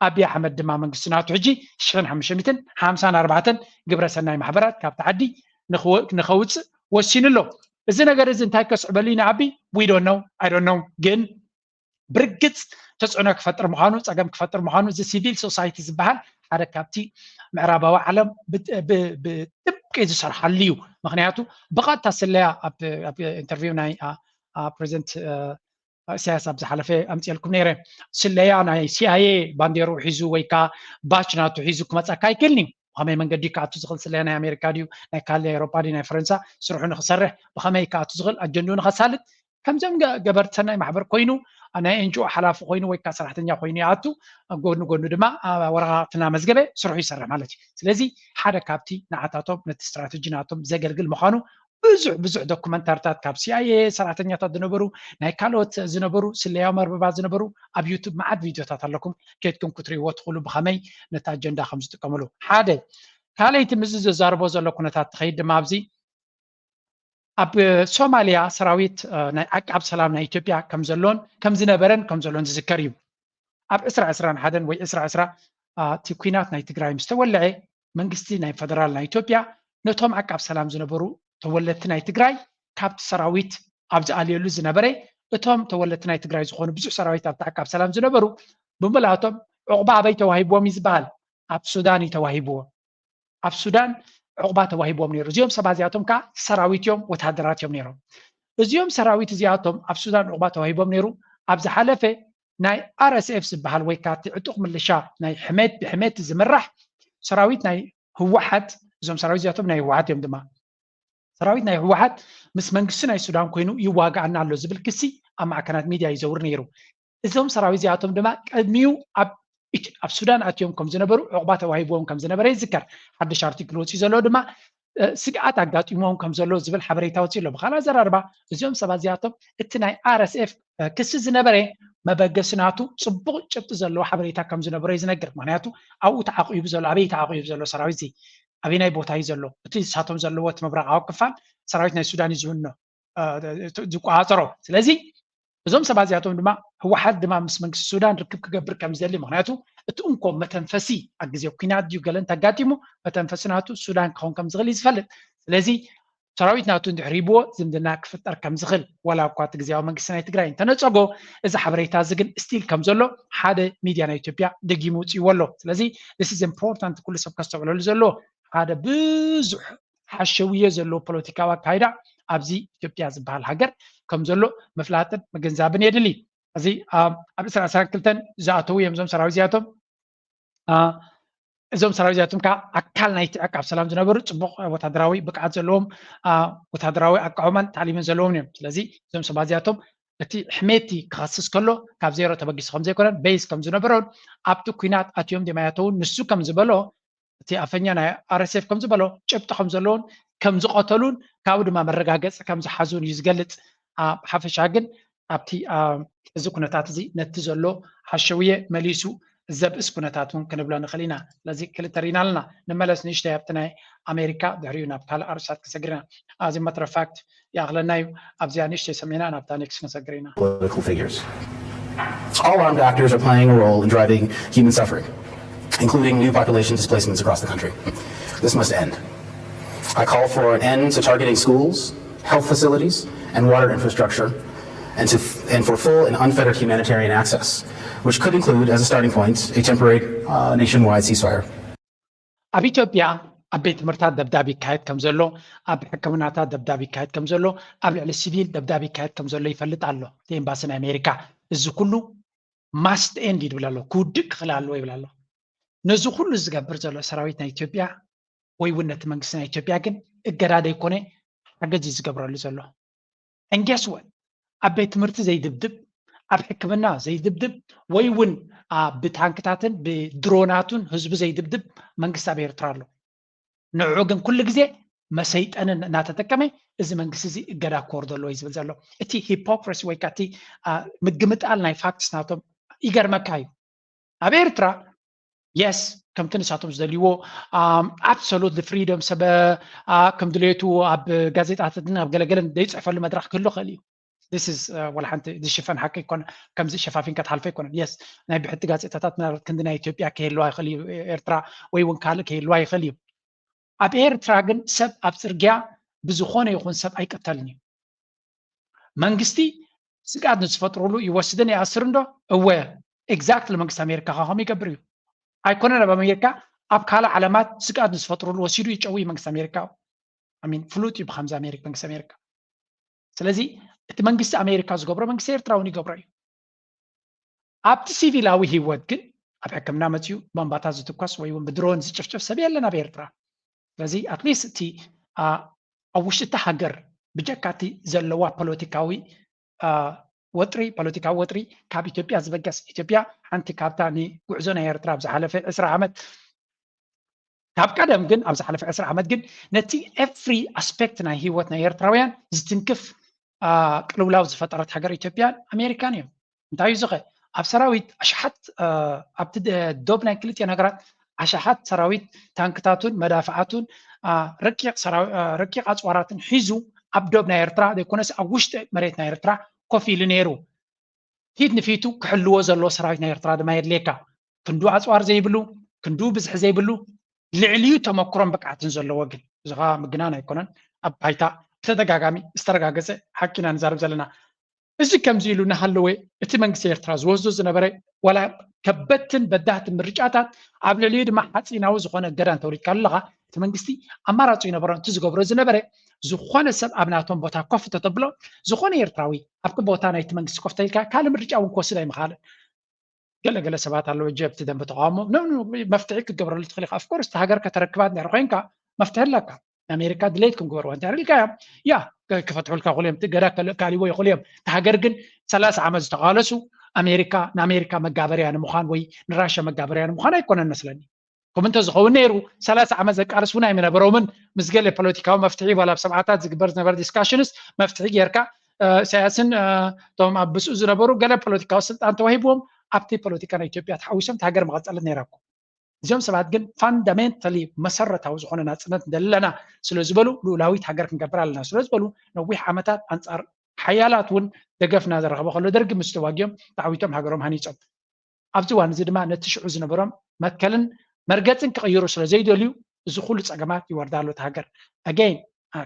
ኣብይ ኣሕመድ ድማ መንግስቲ ናቱ ሕጂ ሽሕን ሓሙሽተ ሚእትን ሓምሳን ኣርባዕተን ግብረ ሰናይ ማሕበራት ካብቲ ዓዲ ንኸውፅእ ወሲኑ ኣሎ። እዚ ነገር እዚ እንታይ ከስዕበሉ ኢና ኣቢ we don't know I don't know ግን ብርግፅ ተፅዕኖ ክፈጥር ምዃኑ ፀገም ክፈጥር ምዃኑ እዚ ሲቪል ሶሳይቲ ዝበሃል ሓደ ካብቲ ምዕራባዊ ዓለም ብጥብቂ ዝሰርሓሉ እዩ። ምክንያቱ ብቐጥታ ስለያ ኣብ ኢንተርቪው ናይ ፕሬዚደንት ኢሳያስ ኣብ ዝሓለፈ ኣምፅኤልኩም ነይረ። ስለያ ናይ ሲኣይኤ ባንዴርኡ ሒዙ ወይ ከዓ ባች ናቱ ሒዙ ክመፀካ ኣይክእልን እዩ። ብኸመይ መንገዲ ክኣቱ ዝኽእል ስለያ ናይ ኣሜሪካ ድዩ ናይ ካልእ ናይ ኤሮፓ ድዩ ናይ ፈረንሳ ስርሑ ንክሰርሕ ብኸመይ ክኣቱ ዝኽእል ኣጀንድኡ ንኸሳልጥ ከምዞም ገበርቲ ሰናይ ማሕበር ኮይኑ ናይ ኤንጂኦ ሓላፊ ኮይኑ ወይ ከዓ ሰራሕተኛ ኮይኑ ይኣቱ ጎኑ ጎኑ ድማ ወረቃቅቲ እናመዝገበ ስርሑ ይሰርሕ ማለት እዩ። ስለዚ ሓደ ካብቲ ንዓታቶም ነቲ ስትራተጂ ናቶም ዘገልግል ምዃኑ ብዙሕ ብዙሕ ዶኩመንታርታት ካብ ሲኣይኤ ሰራሕተኛታት ዝነበሩ ናይ ካልኦት ዝነበሩ ስለያዊ መርበባት ዝነበሩ ኣብ ዩቱብ መዓት ቪድዮታት ኣለኩም ከድኩም ክትርእይዎ ትኽእሉ ብኸመይ ነቲ ኣጀንዳ ከም ዝጥቀምሉ ሓደ ካልኣይቲ ምዚ ዘዛርቦ ዘሎ ኩነታት ትኸይድ ድማ ኣብዚ ኣብ ሶማሊያ ሰራዊት ናይ ዓቃብ ሰላም ናይ ኢትዮጵያ ከም ዘሎን ከም ዝነበረን ከም ዘሎን ዝዝከር እዩ። ኣብ ዕስራ ዕስራን ሓደን ወይ ዕስራ ዕስራ እቲ ኩናት ናይ ትግራይ ምስ ተወልዐ መንግስቲ ናይ ፈደራል ናይ ኢትዮጵያ ነቶም ዓቃብ ሰላም ዝነበሩ ተወለድቲ ናይ ትግራይ ካብቲ ሰራዊት ኣብ ዝኣልየሉ ዝነበረ እቶም ተወለድቲ ናይ ትግራይ ዝኾኑ ብዙሕ ሰራዊት ኣብቲ ዓቃብ ሰላም ዝነበሩ ብምልኣቶም ዕቑባ ኣበይ ተዋሂብዎም እዩ ዝበሃል ኣብ ሱዳን እዩ ተዋሂብዎም። ኣብ ሱዳን ዕቑባ ተዋሂቦም ነይሩ። እዚኦም ሰባት እዚኣቶም ከዓ ሰራዊት እዮም፣ ወታደራት እዮም ነይሮም። እዚኦም ሰራዊት እዚኣቶም ኣብ ሱዳን ዕቑባ ተዋሂቦም ነይሩ። ኣብ ዝሓለፈ ናይ ኣር ኤስ ኤፍ ዝበሃል ወይ ከዓ እቲ ዕጡቕ ምልሻ ናይ ሕሜት ብሕሜት ዝምራሕ ሰራዊት ናይ ህወሓት እዞም ሰራዊት እዚኣቶም ናይ ህወሓት እዮም ድማ ሰራዊት ናይ ህወሓት ምስ መንግስቲ ናይ ሱዳን ኮይኑ ይዋግኣና ኣሎ ዝብል ክሲ ኣብ ማዕከናት ሚድያ ይዘውር ነይሩ። እዞም ሰራዊት እዚኣቶም ድማ ቅድሚኡ ኣብ ኣብ ሱዳን ኣትዮም ከም ዝነበሩ ዕቑባ ተዋሂብዎም ከም ዝነበረ ይዝከር። ሓድሽ ኣርቲክል ወፂኡ ዘሎ ድማ ስግኣት ኣጋጢሞም ከም ዘሎ ዝብል ሓበሬታ ወፂኡ ኣሎ። ብካልእ ኣዘራርባ እዚኦም ሰባት እዚኣቶም እቲ ናይ ኣር ኤስ ኤፍ ክሲ ዝነበረ መበገሲ ናቱ ፅቡቕ ጭብጢ ዘለዎ ሓበሬታ ከም ዝነበሮ እዩ ዝነግር። ምክንያቱ ኣብኡ ተዓቂቡ ዘሎ ኣበይ ተዓቂቡ ዘሎ ሰራዊት እዚ ኣበይናይ ቦታ እዩ ዘሎ እቲ ንሳቶም ዘለዎ እቲ ምብራቃዊ ክፋል ሰራዊት ናይ ሱዳን እዩ ዝውኖ ዝቆፃፀሮ። ስለዚ እዞም ሰባት እዚኣቶም ድማ ህወሓት ድማ ምስ መንግስቲ ሱዳን ርክብ ክገብር ከም ዝደሊ ምክንያቱ እቲ እንኮ መተንፈሲ ኣብ ግዜ ኩናት ድዩ ገለ እንተጋጢሙ መተንፈሲ ናቱ ሱዳን ክኸውን ከም ዝኽእል እዩ ዝፈልጥ። ስለዚ ሰራዊት ናቱ እንድሕር ሂብዎ ዝምድና ክፍጠር ከም ዝኽእል፣ ዋላ እኳ እቲ ግዜያዊ መንግስቲ ናይ ትግራይ እንተነጸጎ፣ እዚ ሓበሬታ እዚ ግን ስቲል ከም ዘሎ ሓደ ሚድያ ናይ ኢትዮጵያ ደጊሙ ውፅይዎ ኣሎ። ስለዚ this is important፣ ኩሉ ሰብ ከስተውዕለሉ ዘለዎ ሓደ ብዙሕ ሓሸውየ ዘለዎ ፖለቲካዊ ኣካይዳ ኣብዚ ኢትዮጵያ ዝበሃል ሃገር ከም ዘሎ ምፍላጥን ምግንዛብን የድሊ። እዚ ኣብ ዕስራ ዕስራን ክልተን ዝኣተዉ እዮም እዞም ሰራዊት እዚኣቶም። እዞም ሰራዊት እዚኣቶም ከዓ ኣካል ናይቲ ዕቃብ ሰላም ዝነበሩ፣ ፅቡቕ ወታደራዊ ብቅዓት ዘለዎም፣ ወታደራዊ ኣቃውማን ታዕሊምን ዘለዎም እዮም። ስለዚ እዞም ሰባት እዚኣቶም እቲ ሕሜቲ ክኸስስ ከሎ ካብ ዜሮ ተበጊሱ ከም ዘይኮነን፣ ቤዝ ከም ዝነበሮን፣ ኣብቲ ኲናት ኣትዮም ድዮም ኣይኣተውን፣ ንሱ ከም ዝበሎ፣ እቲ ኣፈኛ ናይ ኣር ኤስ ኤፍ ከም ዝበሎ፣ ጭብጢ ከም ዘለውን ከም ዝቐተሉን ካብኡ ድማ መረጋገፂ ከም ዝሓዙን እዩ ዝገልፅ። ብሓፈሻ ግን ኣብቲ እዚ ኩነታት እዚ ነቲ ዘሎ ሓሸውየ መሊሱ ዘብእስ ኩነታት እውን ክንብሎ ንኽእል ኢና። ስለዚ ክልተ ርኢና ኣለና። ንመለስ ንእሽተይ ኣብቲ ናይ ኣሜሪካ፣ ድሕሪኡ ናብ ካልእ ኣርእስታት ክንሰግር ኢና። As a matter of fact ይኣኽለና እዩ። ኣብዚኣ ንእሽተይ ሰሚዕና ናብታ ኔክስት ክንሰግር ኢና። Political figures. All armed actors are playing a role in driving human suffering, including new population displacements across the country. This must end. I call for an end to targeting schools, health facilities, and water infrastructure, and, to, and for full and unfettered humanitarian access, which could include, as a starting point, a temporary uh, nationwide ceasefire. ኣብ ኢትዮጵያ ኣብ ቤት ትምህርታት ደብዳብ ይካየድ ከም ዘሎ፣ ኣብ ሕክምናታት ደብዳብ ይካየድ ከም ዘሎ፣ ኣብ ልዕሊ ሲቪል ደብዳብ ይካየድ ከም ዘሎ ይፈልጥ ኣሎ እቲ ኤምባሲ ናይ ኣሜሪካ። እዚ ኩሉ ማስት ኤንድ ይብል ኣሎ፣ ክውድእ ክኽእል ኣለዎ ይብል ኣሎ። ነዚ ኩሉ ዝገብር ዘሎ ሰራዊት ናይ ኢትዮጵያ ወይ እውን ነቲ መንግስቲ ናይ ኢትዮጵያ ግን እገዳ ዘይኮነ ሓገዝ እዩ ዝገብረሉ ዘሎ። And guess what? ኣብ ቤት ትምህርቲ ዘይድብድብ፣ ኣብ ሕክምና ዘይድብድብ፣ ወይ እውን ብታንክታትን ብድሮናቱን ህዝቢ ዘይድብድብ መንግስቲ ኣብ ኤርትራ ኣሎ። ንዑ ግን ኩሉ ግዜ መሰይጠንን እናተጠቀመ እዚ መንግስቲ እዚ እገዳ ክወርዶ ኣለዎ እዩ ዝብል ዘሎ። እቲ ሂፖክሪሲ ወይ ከዓ እቲ ምግምጣል ናይ ፋክትስ ናቶም ይገርመካ እዩ። ኣብ ኤርትራ የስ ከምቲ ንሳቶም ዝደልይዎ absolutely ፍሪደም፣ ሰብ ከም ድሌቱ ኣብ ጋዜጣታትን ኣብ ገለገለን ዘይፅሕፈሉ መድረክ ክህሉ ክእል እዩ። This is ወላ ሓንቲ ዝሽፈን ሓቂ ኣይኮነ፣ ከምዚ ሸፋፊንካ ትሓልፎ ኣይኮነን። የስ ናይ ብሕቲ ጋዜጣታት ምናልባት ክንዲ ናይ ኢትዮጵያ ክህልዋ ይኽእል እዩ ኤርትራ፣ ወይ እውን ካልእ ክህልዋ ይኽእል እዩ። ኣብ ኤርትራ ግን ሰብ ኣብ ፅርግያ ብዝኾነ ይኹን ሰብ ኣይቅተልን እዩ። መንግስቲ ስግኣት ንዝፈጥሩሉ ይወስድን ይኣስርን ዶ? እወ፣ exactly መንግስቲ ኣሜሪካ ከዓ ከምኡ ይገብር እዩ። ኣይኮነን ኣብ ኣሜሪካ፣ ኣብ ካልእ ዓለማት ስግኣት ንዝፈጥሩሉ ወሲዱ ይጨዊ መንግስቲ ኣሜሪካ። I mean ፍሉጥ እዩ ብከምዚ ኣሜሪካ፣ መንግስቲ ኣሜሪካ። ስለዚ እቲ መንግስቲ ኣሜሪካ ዝገብሮ መንግስቲ ኤርትራ እውን ይገብሮ እዩ። ኣብቲ ሲቪላዊ ህይወት ግን ኣብ ሕክምና መፅዩ ቦምባታት ዝትኮስ ወይ እውን ብድሮን ዝጭፍጭፍ ሰብ የለን ኣብ ኤርትራ። ስለዚ ኣትሊስት እቲ ኣብ ውሽጢ እታ ሃገር ብጀካ እቲ ዘለዋ ፖለቲካዊ ወጥሪ፣ ፖለቲካዊ ወጥሪ ካብ ኢትዮጵያ ዝበገስ፣ ኢትዮጵያ ሓንቲ ካብታ ንጉዕዞ ናይ ኤርትራ ኣብ ዝሓለፈ ዕስራ ዓመት፣ ካብ ቀደም ግን ኣብ ዝሓለፈ ዕስራ ዓመት ግን ነቲ ኤቭሪ ኣስፔክት ናይ ህይወት ናይ ኤርትራውያን ዝትንክፍ ቅልውላው ዝፈጠረት ሃገር ኢትዮጵያን ኣሜሪካን እዮም። እንታይ እዩ ዝኸ ኣብ ሰራዊት ኣሽሓት ኣብቲ ዶብ ናይ ክልቲኦን ሃገራት ኣሽሓት ሰራዊት ታንክታቱን መዳፍዓቱን ረቂቕ ኣፅዋራትን ሒዙ ኣብ ዶብ ናይ ኤርትራ ዘይኮነስ ኣብ ውሽጢ መሬት ናይ ኤርትራ ኮፍ ኢሉ ነይሩ። ፊት ንፊቱ ክሕልዎ ዘለዎ ሰራዊት ናይ ኤርትራ ድማ የድልየካ። ክንዱ ኣፅዋር ዘይብሉ፣ ክንዱ ብዝሒ ዘይብሉ፣ ልዕሊኡ ተመክሮን ብቅዓትን ዘለዎ ግን፣ እዚ ከዓ ምግናን ኣይኮነን፣ ኣብ ባይታ ብተደጋጋሚ ዝተረጋገፀ ሓቂ ኢና ንዛረብ ዘለና። እዚ ከምዚ ኢሉ እናሃለወ እቲ መንግስቲ ኤርትራ ዝወስዶ ዝነበረ ዋላ ከበድትን በዳህትን ምርጫታት ኣብ ልዕሊኡ ድማ ሓፂናዊ ዝኾነ እገዳ እንተወሪድካሉ ኣለኻ እቲ መንግስቲ ኣማራፂ ይነበሮ እቲ ዝገብሮ ዝነበረ ዝኾነ ሰብ ኣብ ናቶም ቦታ ኮፍ ተተብሎ ዝኾነ ኤርትራዊ ኣብቲ ቦታ ናይቲ መንግስቲ ኮፍ ተልካ ካልእ ምርጫ እውን ክወስድ ኣይምኻልን። ገለገለ ሰባት ኣለዉ ጀብቲ ደንበ ተቃውሞ መፍትሒ ክትገብረሉ ትኽእል ኢኻ። ኦፍኮርስ እቲ ሃገር ከተረክባ እንድሕር ኮይንካ መፍትሒ ኣለካ። ንኣሜሪካ ድሌት ክንግበርዋ እንተ ኢልካያ ያ ክፈትሑልካ ይኽእሉ እዮም፣ ገዳ ካልእዎ ይኽእሉ እዮም። እቲ ሃገር ግን ሰላሳ ዓመት ዝተቃለሱ ኣሜሪካ ንኣሜሪካ መጋበርያ ንምዃን ወይ ንራሻ መጋበርያ ንምዃን ኣይኮነን መስለኒ። ከም እንተዝኸውን ነይሩ ሰላሳ ዓመት ዘቃልስ እውን ኣይምነበሮምን። ምስ ገለ ፖለቲካዊ መፍትሒ ዋላ ኣብ ሰብዓታት ዝግበር ዝነበረ ዲስካሽንስ መፍትሒ ጌርካ ኢሳያስን እቶም ኣብ ብስኡ ዝነበሩ ገለ ፖለቲካዊ ስልጣን ተዋሂብዎም ኣብቲ ፖለቲካ ናይ ኢትዮጵያ ተሓዊሶም እቲ ሃገር መቐፀለት ነይራ እኮ። እዚኦም ሰባት ግን ፋንዳሜንታሊ መሰረታዊ ዝኾነ ናፅነት እንደለና ስለ ዝበሉ ልኡላዊት ሃገር ክንገብር ኣለና ስለ ዝበሉ ነዊሕ ዓመታት ኣንፃር ሓያላት እውን ደገፍ እናዘረኸበ ከሎ ደርጊ ምስ ተዋጊኦም ተዓዊቶም ሃገሮም ሃኒፆም። ኣብዚ እዋን እዚ ድማ ነቲ ሽዑ ዝነበሮም መትከልን መርገፅን ክቕይሩ ስለ ዘይደልዩ እዚ ኩሉ ፀገማት ይወርዳ ኣሎ እቲ ሃገር። ኣገይን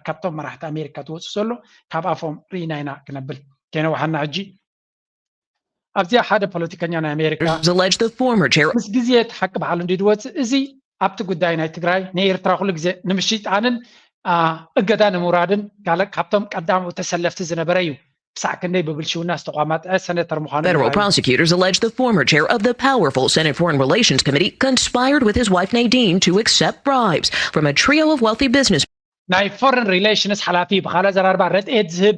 ካብቶም መራሕቲ ኣሜሪካ ዝወፁ ዘሎ ካብ ኣፎም ርኢና ኢና ክነብል ከይነውሓና። ሕጂ ኣብዚኣ ሓደ ፖለቲከኛ ናይ ኣሜሪካ Allege the former chair ምስ ግዜ እቲ ሓቂ ባዕሉ እንዲ ዝወፅእ፣ እዚ ኣብቲ ጉዳይ ናይ ትግራይ ንኤርትራ ኩሉ ግዜ ንምሽጣንን እገዳ ንምውራድን ካብቶም ቀዳሞት ተሰለፍቲ ዝነበረ እዩ። ክሳዕ ክንደይ ብብልሽውና ዝተቋማጠዐ ሰነተር ምዃኑ Federal prosecutors allege the former chair of the powerful Senate Foreign Relations Committee conspired with his wife Nadine to accept bribes from a trio of wealthy business ናይ ፎረን ሪሌሽንስ ሓላፊ፣ ብኻልእ ኣዘራርባ ረድኤት ዝህብ፣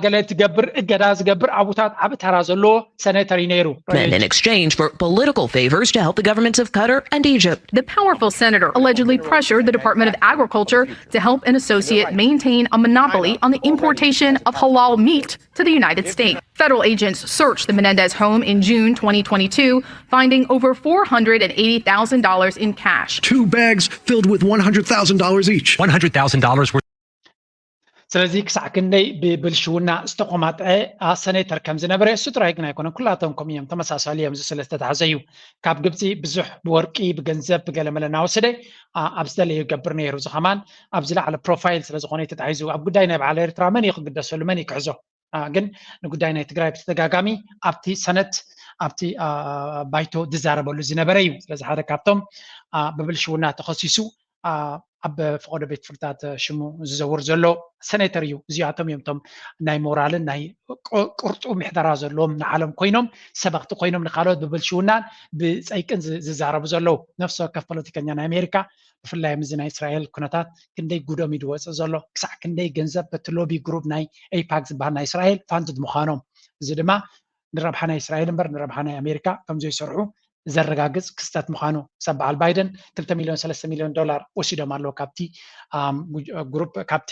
ገለ ትገብር፣ እገዳ ዝገብር፣ ኣብኡታት ዓቢ ተራ ዘለዎ ሰነተር እዩ ነይሩ። men in exchange for political favors to help the governments of Qatar and Egypt. The powerful senator allegedly pressured the Department of Agriculture to help an associate maintain a monopoly on the importation of halal meat to the United States. Federal agents searched the Menendez home in June twenty twenty-two, finding over four hundred and eighty thousand dollars in cash. Two bags filled with one hundred thousand dollars each. One hundred thousand dollars worth. ስለዚ ክሳዕ ክንደይ ብብልሽውና ዝተቆማጠዐ ሰኔተር ከም ዝነበረ እሱ ጥራይ ግን ኣይኮነን። ኩላቶም ከም እዮም፣ ተመሳሳሊ እዮም። እዚ ስለ ዝተታሕዘ እዩ። ካብ ግብፂ ብዙሕ ብወርቂ፣ ብገንዘብ፣ ብገለመለ እናወሰደ ኣብ ዝደለዮ ይገብር ነይሩ። እዚ ከማን ኣብ ዝለዓለ ፕሮፋይል ስለ ዝኾነ ተታሒዙ። ኣብ ጉዳይ ናይ በዓል ኤርትራ መን እዩ ክግደሰሉ፣ መን እዩ ክሕዞ? ግን ንጉዳይ ናይ ትግራይ ብተደጋጋሚ ኣብቲ ሰነት፣ ኣብቲ ባይቶ ዝዛረበሉ ዝነበረ እዩ። ስለዚ ሓደ ካብቶም ብብልሽውና ተኸሲሱ ኣብ ፈቐዶ ቤት ፍርድታት ሽሙ ዝዘውር ዘሎ ሰኔተር እዩ። እዚኣቶም እዮም እቶም ናይ ሞራልን ናይ ቅርጡ ምሕደራ ዘለዎም ንዓለም ኮይኖም ሰበኽቲ ኮይኖም ንካልኦት ብብልሽውናን ብፀይቅን ዝዛረቡ ዘለዉ። ነፍሲ ወከፍ ፖለቲከኛ ናይ ኣሜሪካ ብፍላይ ምስዚ ናይ እስራኤል ኩነታት ክንደይ ጉዶም እዩ ዝወፅእ ዘሎ፣ ክሳዕ ክንደይ ገንዘብ በቲ ሎቢ ግሩፕ ናይ ኤይፓክ ዝበሃል ናይ እስራኤል ፋንድድ ምዃኖም። እዚ ድማ ንረብሓ ናይ እስራኤል እምበር ንረብሓ ናይ ኣሜሪካ ከም ዘይሰርሑ ዘረጋግፅ ክስተት ምዃኑ። ሰብ በዓል ባይደን ክልተ ሚልዮን ሰለስተ ሚልዮን ዶላር ወሲዶም ኣለዉ ካብቲ ግሩፕ፣ ካብቲ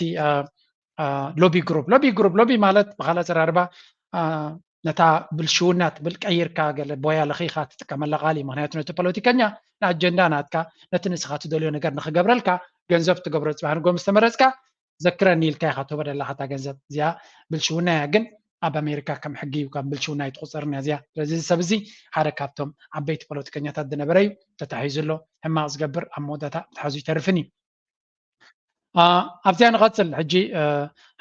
ሎቢ ግሩፕ። ሎቢ ግሩፕ፣ ሎቢ ማለት ብካልእ ኣዘራርባ ነታ ብልሽውና ትብል ቀይርካ ገለ ቦያ ለኺኻ ትጥቀመላ ቃል እዩ። ምክንያቱ ነቲ ፖለቲከኛ ንኣጀንዳ ናትካ፣ ነቲ ንስኻ ትደልዮ ነገር ንክገብረልካ ገንዘብ ትገብሮ። ፅባሕ ንጎ ምስ ተመረፅካ ዘክረኒ ኢልካ ኢኻ ትህቦ ደለኻ እታ ገንዘብ እዚኣ። ብልሽውና እያ ግን ኣብ ኣሜሪካ ከም ሕጊ እዩ፣ ከም ብልሽውና ኣይትቁፀርን እያ እዚኣ። ስለዚ እዚ ሰብ እዚ ሓደ ካብቶም ዓበይቲ ፖለቲከኛታት ዝነበረ እዩ። ተታሒዙ ኣሎ። ሕማቕ ዝገብር ኣብ መወዳእታ ምትሓዙ ይተርፍን እዩ። ኣብዚኣ ንቐፅል ሕጂ።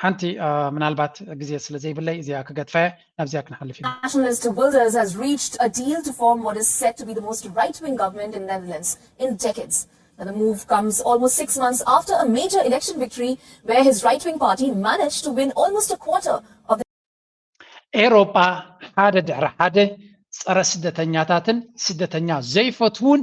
ሓንቲ ምናልባት ግዜ ስለ ዘይብለይ እዚኣ ክገድፋ እየ፣ ናብዚኣ ክንሓልፍ ኢና። Nationalist Wilders has reached a deal to form what is said to be the most right-wing government in Netherlands in decades. Now, the move comes almost six months after a major election victory where his right-wing party managed to win almost a quarter of the ኤሮጳ ሓደ ድሕሪ ሓደ ጸረ ስደተኛታትን ስደተኛ ዘይፈትዉን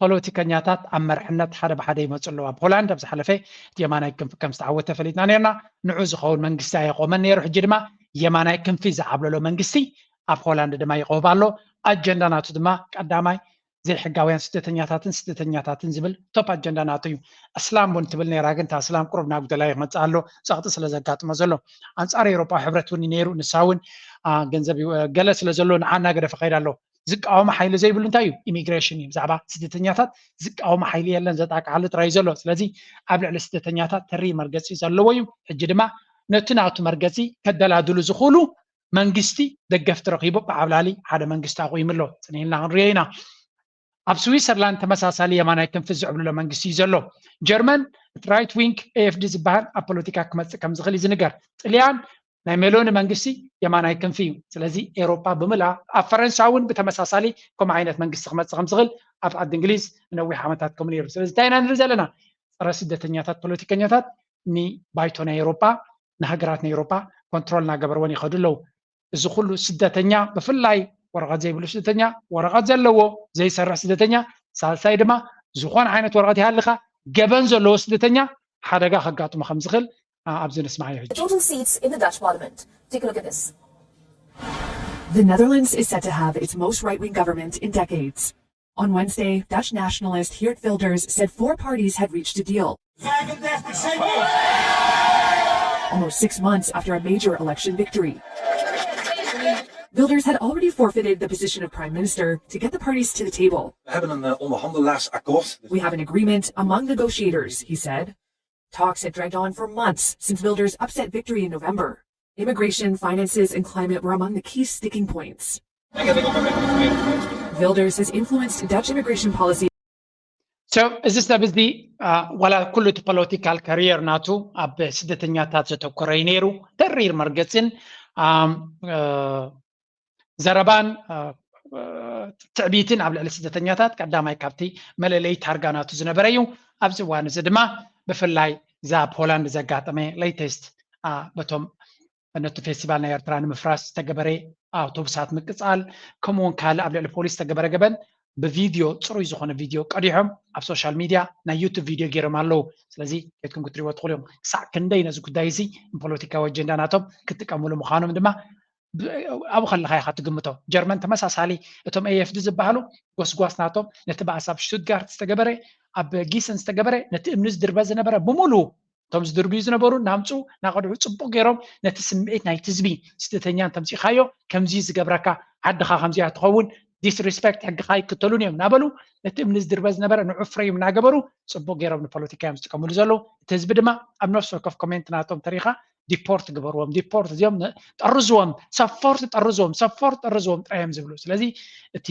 ፖለቲከኛታት ኣብ መርሕነት ሓደ ብሓደ ይመፁ ኣለዉ። ኣብ ሆላንድ ኣብ ዝሓለፈ እቲ የማናይ ክንፊ ከም ዝተዓወተ ፈሊጥና ነርና። ንዑ ዝኸውን መንግስቲ ኣየቆመን ነይሩ። ሕጂ ድማ የማናይ ክንፊ ዝዓብለሎ መንግስቲ ኣብ ሆላንድ ድማ ይቐውብ ኣሎ። ኣጀንዳ ናቱ ድማ ቀዳማይ ዘይሕጋውያን ስደተኛታትን ስደተኛታትን ዝብል ቶፕ ኣጀንዳ ናቱ እዩ። እስላም እውን ትብል ነይራ፣ ግን እታ እስላም ቁሩብ ናብ ገላዩ ክመፅእ ኣሎ፣ ፀቕጢ ስለ ዘጋጥሞ ዘሎ። ኣንፃር ኤውሮጳዊ ሕብረት እውን እዩ ነይሩ። ንሳ እውን ገንዘብ ገለ ስለ ዘሎ ንዓ እናገደፈ ከይድ ኣሎ። ዝቃወሞ ሓይሊ ዘይብሉ እንታይ እዩ? ኢሚግሬሽን እዩ። ብዛዕባ ስደተኛታት ዝቃወሞ ሓይሊ የለን፣ ዘጣቅዓሉ ጥራይ ዘሎ። ስለዚ ኣብ ልዕሊ ስደተኛታት ተሪ መርገፂ ዘለዎ እዩ። ሕጂ ድማ ነቲ ናቱ መርገፂ ከደላድሉ ዝኽእሉ መንግስቲ ደገፍቲ ረኺቡ ብዓብላሊ ሓደ መንግስቲ ኣቑይሙ ኣሎ። ፅን ኢልና ክንሪኦ ኢና። ኣብ ስዊሰርላንድ ተመሳሳሊ የማናይ ክንፊ ዝዕብልሎ መንግስቲ እዩ ዘሎ። ጀርመን እቲ ራይት ዊንግ ኤኤፍዲ ዝበሃል ኣብ ፖለቲካ ክመፅእ ከም ዝኽእል እዩ ዝንገር። ጥልያን ናይ ሜሎኒ መንግስቲ የማናይ ክንፊ እዩ። ስለዚ ኤውሮጳ ብምልኣ ኣብ ፈረንሳ እውን ብተመሳሳሊ ከምኡ ዓይነት መንግስቲ ክመፅእ ከም ዝኽእል ኣብ ዓዲ እንግሊዝ ንነዊሕ ዓመታት ከምኡ ነይሩ። ስለዚ እንታይ ኢና ንርኢ ዘለና? ፀረ ስደተኛታት ፖለቲከኛታት ንባይቶ ናይ ኤውሮጳ ንሃገራት ናይ ኤውሮጳ ኮንትሮል እናገበርወን ይኸዱ ኣለዉ። እዚ ኩሉ ስደተኛ ብፍላይ ወረቐት ዘይብሉ ስደተኛ፣ ወረቐት ዘለዎ ዘይሰርሕ ስደተኛ፣ ሳልሳይ ድማ ዝኾነ ዓይነት ወረቐት ይሃልኻ ገበን ዘለዎ ስደተኛ ሓደጋ ከጋጥሞ ከም ዝኽእል ኣብዚ ንስማዓዮ ሕጂ። Total seats in the Dutch parliament. Take a look at this. The Netherlands is set to have its most right wing government in decades. On Wednesday, Dutch nationalist Geert Wilders said four parties had reached a deal. Almost six months after a major election victory. Wilders had already forfeited the position of prime minister to get the parties to the table. We hebben een eh, onderhandelaarsakkoord. We have an agreement among negotiators, he said. Talks had dragged on for months since Wilders' upset victory in November. Immigration, finances, and climate were among the key sticking points. Wilders has influenced Dutch immigration policy. So እዚ ሰብ እዚ ዋላ ኩሉ እቲ ፖለቲካል ካሪየር ናቱ ኣብ ስደተኛታት ዘተኮረ እዩ ነይሩ። ተሪር መርገፅን ዘረባን ትዕቢትን ኣብ ልዕሊ ስደተኛታት ቀዳማይ ካብቲ መለለይ ታርጋ ናቱ ዝነበረ እዩ። ኣብዚ እዋን እዚ ድማ ብፍላይ እዛ ኣብ ሆላንድ ዘጋጠመ ሌተስት በቶም ነቲ ፌስቲቫል ናይ ኤርትራ ንምፍራስ ዝተገበረ ኣውቶቡሳት ምቅፃል፣ ከምኡውን ካልእ ኣብ ልዕሊ ፖሊስ ዝተገበረ ገበን ብቪድዮ፣ ፅሩይ ዝኾነ ቪድዮ ቀዲሖም ኣብ ሶሻል ሚድያ ናይ ዩቱብ ቪድዮ ገይሮም ኣለዉ። ስለዚ ከድኩም ክትሪእዎ ትኽእሉ እዮም። ክሳዕ ክንደይ ነዚ ጉዳይ እዚ ንፖለቲካዊ ኣጀንዳ ናቶም ክጥቀምሉ ምዃኖም ድማ ኣብኡ ከለኻ ኢኻ ትግምቶ። ጀርመን ተመሳሳሊ፣ እቶም ኤኤፍዲ ዝበሃሉ ጎስጓስ ናቶም ነቲ ባእሲ ኣብ ሽቱትጋርት ዝተገበረ፣ ኣብ ጊሰን ዝተገበረ፣ ነቲ እምኒ ዝድርበ ዝነበረ ብምሉ እቶም ዝድርብዩ ዝነበሩ ናምፁ ናቐድሑ ፅቡቅ ገይሮም ነቲ ስምዒት ናይቲ ህዝቢ ስደተኛ እንተምፂኻዮ ከምዚ ዝገብረካ፣ ዓድኻ ከምዚኣ ትኸውን፣ ዲስሪስፔክት ሕግኻ ይክተሉን እዮም እናበሉ ነቲ እምኒ ዝድርበ ዝነበረ ንዑ ፍሬም እናገበሩ ፅቡቅ ገይሮም ንፖለቲካ እዮም ዝጥቀምሉ ዘለዉ። እቲ ህዝቢ ድማ ኣብ ነፍሲ ወከፍ ኮሜንት ናቶም ተሪኻ ዲፖርት ግበርዎም፣ ዲፖርት እዚኦም ጠርዝዎም፣ ሰፎርት ጠርዝዎም፣ ሰፎርት ጠርዝዎም ጥራይ እዮም ዝብሉ። ስለዚ እቲ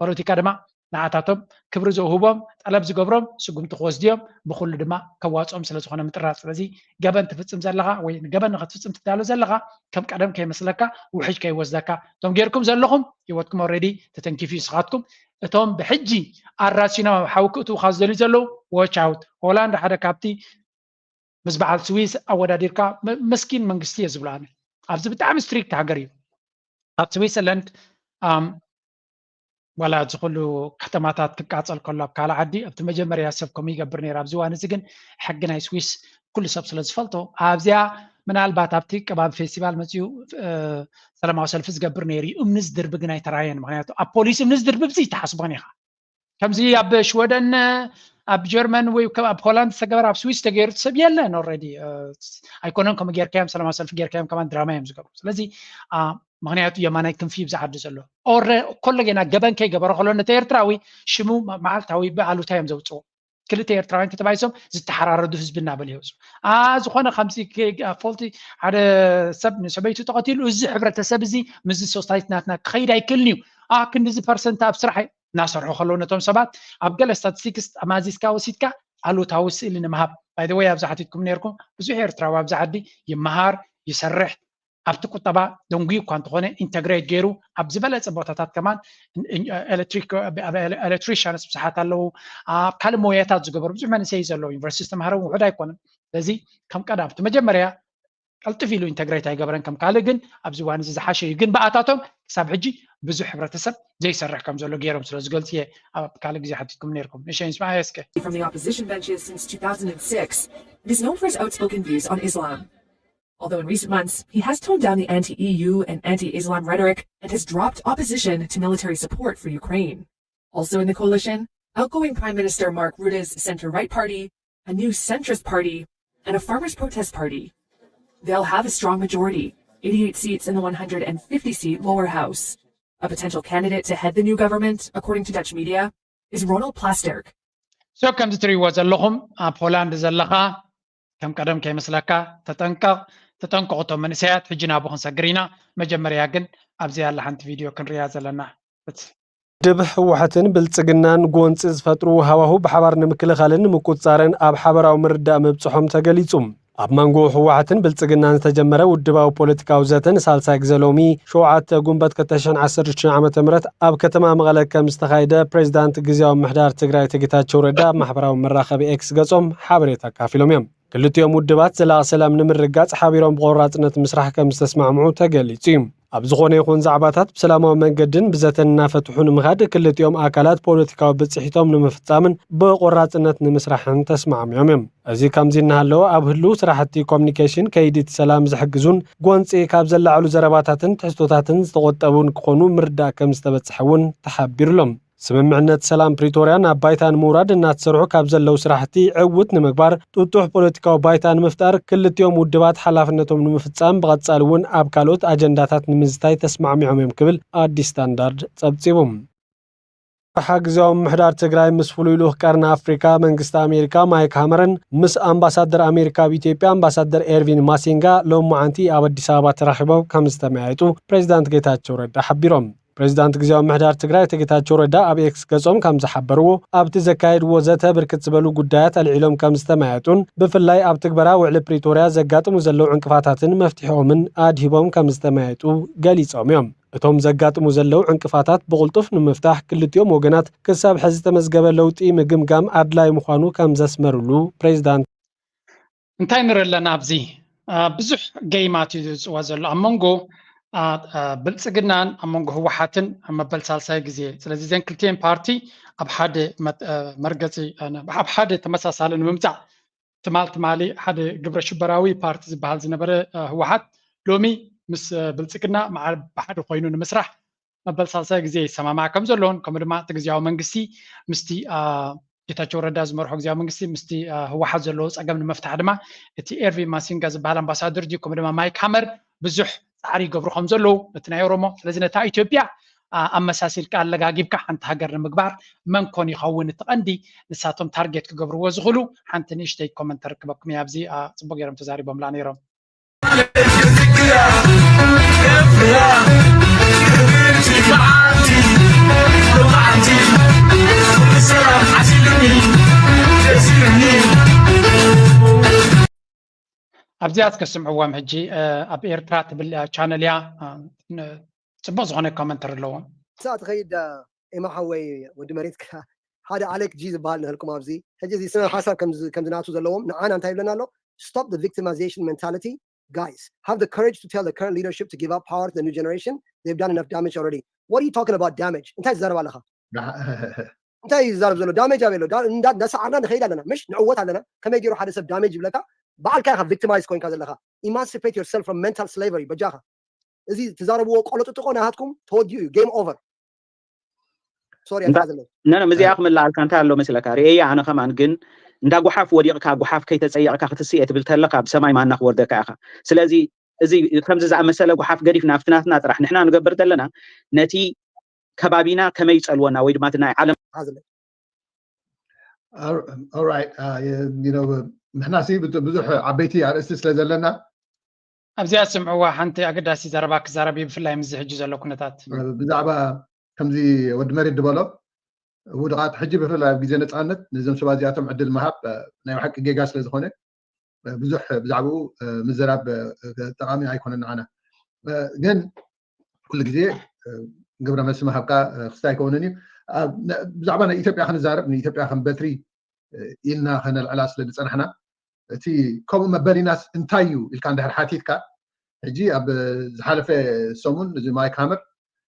ፖለቲካ ድማ ንዓታቶም ክብሪ ዘውህቦም፣ ጠለብ ዝገብሮም ስጉምቲ ክወስድዮም፣ ብኩሉ ድማ ከዋፅኦም ስለዝኾነ ምጥራር። ስለዚ ገበን ትፍፅም ዘለኻ ወይ ገበን ንክትፍፅም ትዳሎ ዘለኻ ከም ቀደም ከይመስለካ፣ ውሕጅ ከይወስደካ። እቶም ጌርኩም ዘለኹም ህይወትኩም ኦልሬዲ ተተንኪፉ። ንስኻትኩም እቶም ብሕጂ ኣራሲኖም ኣብ ሓዊ ክእትውኻ ዝደልዩ ዘለዉ፣ ዎች ኣውት። ሆላንድ ሓደ ካብቲ ምስ በዓል ስዊስ ኣወዳዲርካ መስኪን መንግስቲ እየ ዝብሎ ኣነ። ኣብዚ ብጣዕሚ ስትሪክት ሃገር እዩ። ኣብ ስዊስርላንድ ዋላ እዚ ኩሉ ከተማታት ክቃፀል ከሎ ኣብ ካልእ ዓዲ ኣብቲ መጀመርያ ሰብ ከምኡ ይገብር ነይሩ። ኣብዚ እዋን እዚ ግን ሕጊ ናይ ስዊስ ኩሉ ሰብ ስለ ዝፈልጦ ኣብዚኣ ምናልባት ኣብቲ ቀባቢ ፌስቲቫል መፅኡ ሰላማዊ ሰልፊ ዝገብር ነይሩ እዩ። እምኒ ዝድርቢ ግን ኣይተራየን። ምክንያቱ ኣብ ፖሊስ እምኒ ዝድርቢ ብዚ ይተሓስቦን ኢኻ። ከምዚ ኣብ ሽወደን ኣብ ጀርመን ወይ ኣብ ሆላንድ ዝተገበረ ኣብ ስዊስ ተገይሩ ሰብ የለን። ኦልሬዲ ኣይኮነን ከምኡ ጌርካዮም ሰላማዊ ሰልፊ ጌርካዮም ከማን ድራማ እዮም ዝገብሩ። ስለዚ ምክንያቱ የማናይ ክንፊ ብዛ ዓዲ ዘሎ ኦረ ኮሎ ጌና ገበን ከይገበረ ከሎ ነቲ ኤርትራዊ ሽሙ መዓልታዊ ብኣሉታ እዮም ዘውፅዎ። ክልተ ኤርትራውያን ተተባይሶም ዝተሓራረዱ ህዝቢ እናበሉ ይወፁ። ዝኾነ ከምዚ ፎልቲ ሓደ ሰብ ንሰበይቱ ተቐቲሉ እዚ ሕብረተሰብ እዚ ምስዚ ሶሳይቲ ናትና ክኸይድ ኣይክእልን እዩ። ክንዲዚ ፐርሰንት ኣብ ስራሕ እናሰርሑ ከለዉ ነቶም ሰባት ኣብ ገለ ስታቲስቲክስ ጠማዚዝካ ወሲድካ ኣሉታዊ ስእሊ ንምሃብ። ባይ ዘ ወይ ኣብዚ ሓቲትኩም ነርኩም ብዙሕ ኤርትራዊ ኣብዚ ዓዲ ይመሃር ይሰርሕ ኣብቲ ቁጠባ ደንጉዩ እኳ እንተኾነ ኢንተግሬት ገይሩ ኣብ ዝበለፀ ቦታታት ከማን ኤሌክትሪክ ኤሌክትሪሽንስ ብዙሓት ኣለዉ። ኣብ ካልእ ሞያታት ዝገበሩ ብዙሕ መንእሰይ ዘለዉ ዩኒቨርሲቲ ዝተምሃረ እውን ውሑድ ኣይኮነን። ስለዚ ከም ቀዳም እቲ መጀመርያ ቀልጥፍ ኢሉ ኢንተግሬት ኣይገበረን ከም ካልእ ግን ኣብዚ እዋን እዚ ዝሓሸ እዩ። ግን ብኣታቶም ክሳብ ሕጂ ብዙሕ ሕብረተሰብ ዘይሰርሕ ከም ዘሎ ገይሮም ስለ ዝገልፁ እየ ኣብ ካልእ ግዜ ሓቲትኩም ነርኩም። ንሸይን ስማዕ እስከ from the opposition benches since two thousand six. It is known for his outspoken views on Islam. Although in recent months, he has toned down the anti-E U and anti-Islam rhetoric and has dropped opposition to military support for Ukraine. Also in the coalition, outgoing Prime Minister Mark Rutte's centre-right party, a new centrist party, and a farmers' protest party. They'll have a strong majority, eighty-eight seats in the one hundred fifty seat lower house. A potential candidate to head the new government, according to Dutch media, is Ronald Plasterk, so ከምዚ ትሪእዎ ዘለኹም ኣብ ሆላንድ ዘለኻ ከም ቀደም ከይመስለካ ተጠንቀቕ። ተጠንቀቑ እቶም መንእሰያት። ሕጂ ናብኡ ክንሰግር ኢና። መጀመርያ ግን ኣብዚኣ ያለ ሓንቲ ቪድዮ ክንሪኣ ዘለና። ውድብ ህወሓትን ብልፅግናን ጎንፂ ዝፈጥሩ ሃዋሁ ብሓባር ንምክልኻልን ንምቁፅፃርን ኣብ ሓበራዊ ምርዳእ ምብፅሖም ተገሊፁ። ኣብ መንጎ ህወሓትን ብልፅግናን ዝተጀመረ ውድባዊ ፖለቲካዊ ዘተ ንሳልሳይ ግዘ ሎሚ ሸውዓተ ጉንበት ክልተ ሽሕን ዓሰርተ ሽዱሽተን ዓመተ ምህረት ኣብ ከተማ መቐለ ከም ዝተኻየደ ፕሬዚዳንት ግዝያዊ ምምሕዳር ትግራይ ኣቶ ጌታቸው ረዳ ኣብ ማሕበራዊ መራኸቢ ኤክስ ገፆም ሓበሬታ ኣካፊሎም እዮም። ክልቲኦም ውድባት ዘላቒ ሰላም ንምርግጋፅ ሓቢሮም ብቆራፅነት ምስራሕ ከም ዝተስማዕምዑ ተገሊፁ እዩ። ኣብ ዝኾነ ይኹን ዛዕባታት ብሰላማዊ መንገድን ብዘተን እናፈትሑ ንምኻድ ክልቲኦም ኣካላት ፖለቲካዊ ብፅሒቶም ንምፍፃምን ብቆራፅነት ንምስራሕን ተስማዕሚዖም እዮም። እዚ ከምዚ እናሃለወ ኣብ ህልው ስራሕቲ ኮሚኒኬሽን ከይዲ እቲ ሰላም ዝሕግዙን ጎንፂ ካብ ዘላዕሉ ዘረባታትን ትሕዝቶታትን ዝተቆጠቡን ክኾኑ ምርዳእ ከም ዝተበፅሐ እውን ተሓቢሩሎም። ስምምዕነት ሰላም ፕሪቶርያ ናብ ባይታ ንምውራድ እናተሰርሑ ካብ ዘለዉ ስራሕቲ ዕውት ንምግባር ጥጡሕ ፖለቲካዊ ባይታ ንምፍጣር ክልቲኦም ውድባት ሓላፍነቶም ንምፍፃም ብቐፃሊ እውን ኣብ ካልኦት ኣጀንዳታት ንምዝታይ ተስማዕሚዖም እዮም ክብል ኣዲስ ስታንዳርድ ፀብፂቡ። መራሒ ግዝያዊ ምምሕዳር ትግራይ ምስ ፍሉይ ልኡኽ ቀርኒ ኣፍሪካ መንግስቲ ኣሜሪካ ማይክ ሃመርን ምስ ኣምባሳደር ኣሜሪካ ኣብ ኢትዮጵያ ኣምባሳደር ኤርቪን ማሲንጋ ሎማዓንቲ ኣብ ኣዲስ ኣበባ ተራኺቦም ከም ዝተመያየጡ ፕሬዚዳንት ጌታቸው ረዳ ሓቢሮም። ፕሬዚዳንት ግዜያዊ ምምሕዳር ትግራይ ኣቶ ጌታቸው ረዳ ኣብ ኤክስ ገጾም ከም ዝሓበርዎ፣ ኣብቲ ዘካየድዎ ዘተ ብርክት ዝበሉ ጉዳያት ኣልዒሎም ከም ዝተመያየጡን ብፍላይ ኣብ ትግበራ ውዕሊ ፕሪቶርያ ዘጋጥሙ ዘለዉ ዕንቅፋታትን መፍትሒኦምን ኣድሂቦም ከም ዝተመያየጡ ገሊጾም እዮም። እቶም ዘጋጥሙ ዘለዉ ዕንቅፋታት ብቕልጡፍ ንምፍታሕ ክልቲኦም ወገናት ክሳብ ሕዚ ዝተመዝገበ ለውጢ ምግምጋም ኣድላይ ምዃኑ ከም ዘስመሩሉ ፕሬዚዳንት እንታይ ንርኢ ኣለና ኣብዚ? ብዙሕ ገይማት እዩ ዝፅወ ዘሎ ኣብ መንጎ ብልፅግናን ኣብ መንጎ ህወሓትን ኣብ መበል ሳልሳይ ግዜ። ስለዚ እዘን ክልቲኤን ፓርቲ ኣብ ሓደ መርገፂ ኣብ ሓደ ተመሳሳሊ ንምምፃእ ትማል ትማሊ ሓደ ግብረ ሽበራዊ ፓርቲ ዝበሃል ዝነበረ ህወሓት ሎሚ ምስ ብልፅግና ብሓደ ኮይኑ ንምስራሕ መበል ሳልሳይ ግዜ ይሰማማዕ ከም ዘለውን ከምኡ ድማ እቲ ግዜያዊ መንግስቲ ምስቲ ጌታቸው ረዳ ዝመርሖ ግዜያዊ መንግስቲ ምስቲ ህወሓት ዘለዎ ፀገም ንምፍታሕ ድማ እቲ ኤርቪን ማሲንጋ ዝበሃል ኣምባሳደር ድዩ ከምኡ ድማ ማይክ ሃመር ብዙሕ ፃዕሪ ይገብሩ ከም ዘለዉ ነቲ ናይ ኦሮሞ። ስለዚ ነታ ኢትዮጵያ ኣመሳሲልካ ኣለጋጊብካ ሓንቲ ሃገር ንምግባር መን ኮን ይኸውን እቲ ቀንዲ ንሳቶም ታርጌት ክገብርዎ ዝኽእሉ ሓንቲ ንእሽተይ ኮመንት ተርክበኩም እያ። ኣብዚ ፅቡቅ ገይሮም ተዛሪቦምላ ነይሮም። ኣብዚኣ እስከ ስምዕዎም ሕጂ ኣብ ኤርትራ ትብል ቻነል እያ። ፅቡቅ ዝኮነ ኮመንተር ኣለዎም። ሳዕ ትኸይድ ኤማ ሓወይ ወዲ መሬት ሓደ ኣሌክ ጂ ዝበሃል ንህልኩም ኣብዚ ሕጂ እዚ ስነ ሓሳብ ከምዚ ናቱ ዘለዎም ንዓና እንታይ ይብለና ኣሎ? Stop the victimization mentality, guys, have the courage to tell the current leadership to give up power to the new generation. They've done enough damage already. What are you talking about damage? እንታይ ትዛረብ ኣለኻ? እንታይ ይዛረብ ዘሎ? ዳሜጅ ኣበይ ኣሎ? እንዳሰዓርና ንኸይድ ኣለና፣ ምሽ ንዕወት ኣለና። ከመይ ገይሩ ሓደ ሰብ ዳሜጅ ይብለካ? በዓልካ ኢኻ ቪክቲማይዝ ኮይንካ ዘለኻ። Emancipate yourself from mental slavery በጃኻ። እዚ ትዛረብዎ ቆሎ ጥጥቆ ናሃትኩም ተወዲኡ እዩ። ጌም ኦቨር። ሶሪ ኣታ ዘለዉ ነነ ምዚኣ ክምልኣልካ እንታይ ኣሎ መስለካ? ርእየ ኣነ ከማን ግን እንዳ ጓሓፍ ወዲቕካ ጓሓፍ ከይተፀየቕካ ክትስእ እየ ትብል ተለካ ብሰማይ ማና ክወርደካ ኢኻ። ስለዚ እዚ ከምዚ ዝኣመሰለ ጓሓፍ ገዲፍና ኣብቲ ናትና ጥራሕ ንሕና ንገብር ዘለና ነቲ ከባቢና ከመይ ይፀልወና ወይ ድማ እቲ ናይ ዓለም ንሕና ሲ ብዙሕ ዓበይቲ ኣርእስቲ ስለ ዘለና ኣብዚኣ ስምዕዋ ሓንቲ ኣገዳሲ ዘረባ ክዛረብ እዩ ብፍላይ ምዚ ሕጂ ዘሎ ኩነታት ብዛዕባ ከምዚ ወዲ መሬት ዝበሎ ውድቓት ሕጂ ብፍላይ ኣብ ግዜ ነፃነት ነዞም ሰባት እዚኣቶም ዕድል ምሃብ ናይ ብሓቂ ጌጋ ስለ ዝኾነ ብዙሕ ብዛዕባኡ ምዝራብ ጠቓሚ ኣይኮነን ንዓና። ግን ኩሉ ግዜ ግብረ መልሲ ምሃብካ ክስታይ ኣይከውንን እዩ። ብዛዕባ ናይ ኢትዮጵያ ክንዛረብ ንኢትዮጵያ ከም በትሪ ኢልና ከነልዕላ ስለ ዝፀናሕና እቲ ከምኡ መበሊናስ እንታይ እዩ ኢልካ እንድሕር ሓቲትካ ሕጂ ኣብ ዝሓለፈ ሰሙን እዚ ማይክ ሃመር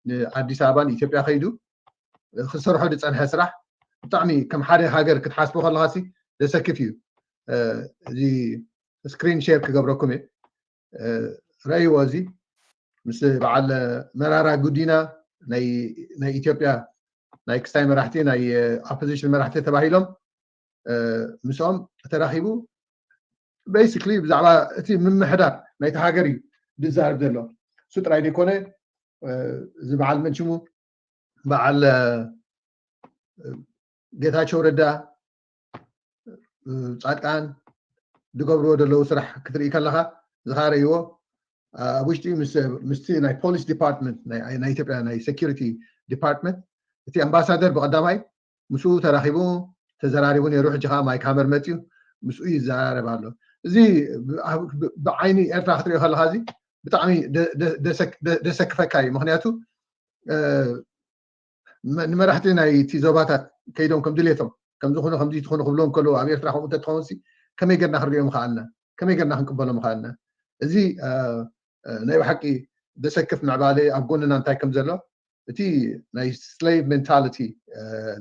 ንኣዲስ ኣበባ ንኢትዮጵያ ከይዱ ክሰርሖ ዝፀንሐ ስራሕ ብጣዕሚ ከም ሓደ ሃገር ክትሓስቦ ከለካ ሲ ዘሰክፍ እዩ። እዚ ስክሪን ሼር ክገብረኩም እየ። ረእይዎ እዚ ምስ በዓል መራራ ጉዲና ናይ ኢትዮጵያ ናይ ክስታይ መራሕቲ ናይ ኦፖዚሽን መራሕቲ ተባሂሎም ምስኦም ተራኺቡ basically ብዛዕባ እቲ ምምሕዳር ናይቲ ሃገር እዩ ዝዛረብ ዘሎ። እሱ ጥራይ ዘይኮነ እዚ በዓል መን ሽሙ በዓል ጌታቸው ረዳ ፃድቃን ዝገብርዎ ዘለዉ ስራሕ ክትርኢ ከለካ ዝኻረይዎ ኣብ ውሽጢ ምስቲ ናይ ፖሊስ ዲፓርትመንት ናይ ኢትዮጵያ ናይ ሴኪሪቲ ዲፓርትመንት እቲ ኣምባሳደር ብቀዳማይ ምስኡ ተራኺቡ ተዘራሪቡ ነይሩ። ሕጂ ከዓ ማይክ ሃመር መፅዩ ምስኡ ይዘራረብ ኣሎ። እዚ ብዓይኒ ኤርትራ ክትሪኦ ከለካ እዚ ብጣዕሚ ደሰክፈካ እዩ። ምክንያቱ ንመራሕቲ ናይቲ ዞባታት ከይዶም ከም ድሌቶም ከምዚ ኩኑ ከምዚ ትኹኑ ክብሎም ከለዉ ኣብ ኤርትራ ከምኡ እንተትኸውን ሲ ከመይ ገርና ክንሪኦ ምኸኣልና? ከመይ ገርና ክንቅበሎ ምኸኣልና? እዚ ናይ ብሓቂ ዘሰክፍ ምዕባለ ኣብ ጎንና እንታይ ከም ዘሎ እቲ ናይ ስሌቭ ሜንታሊቲ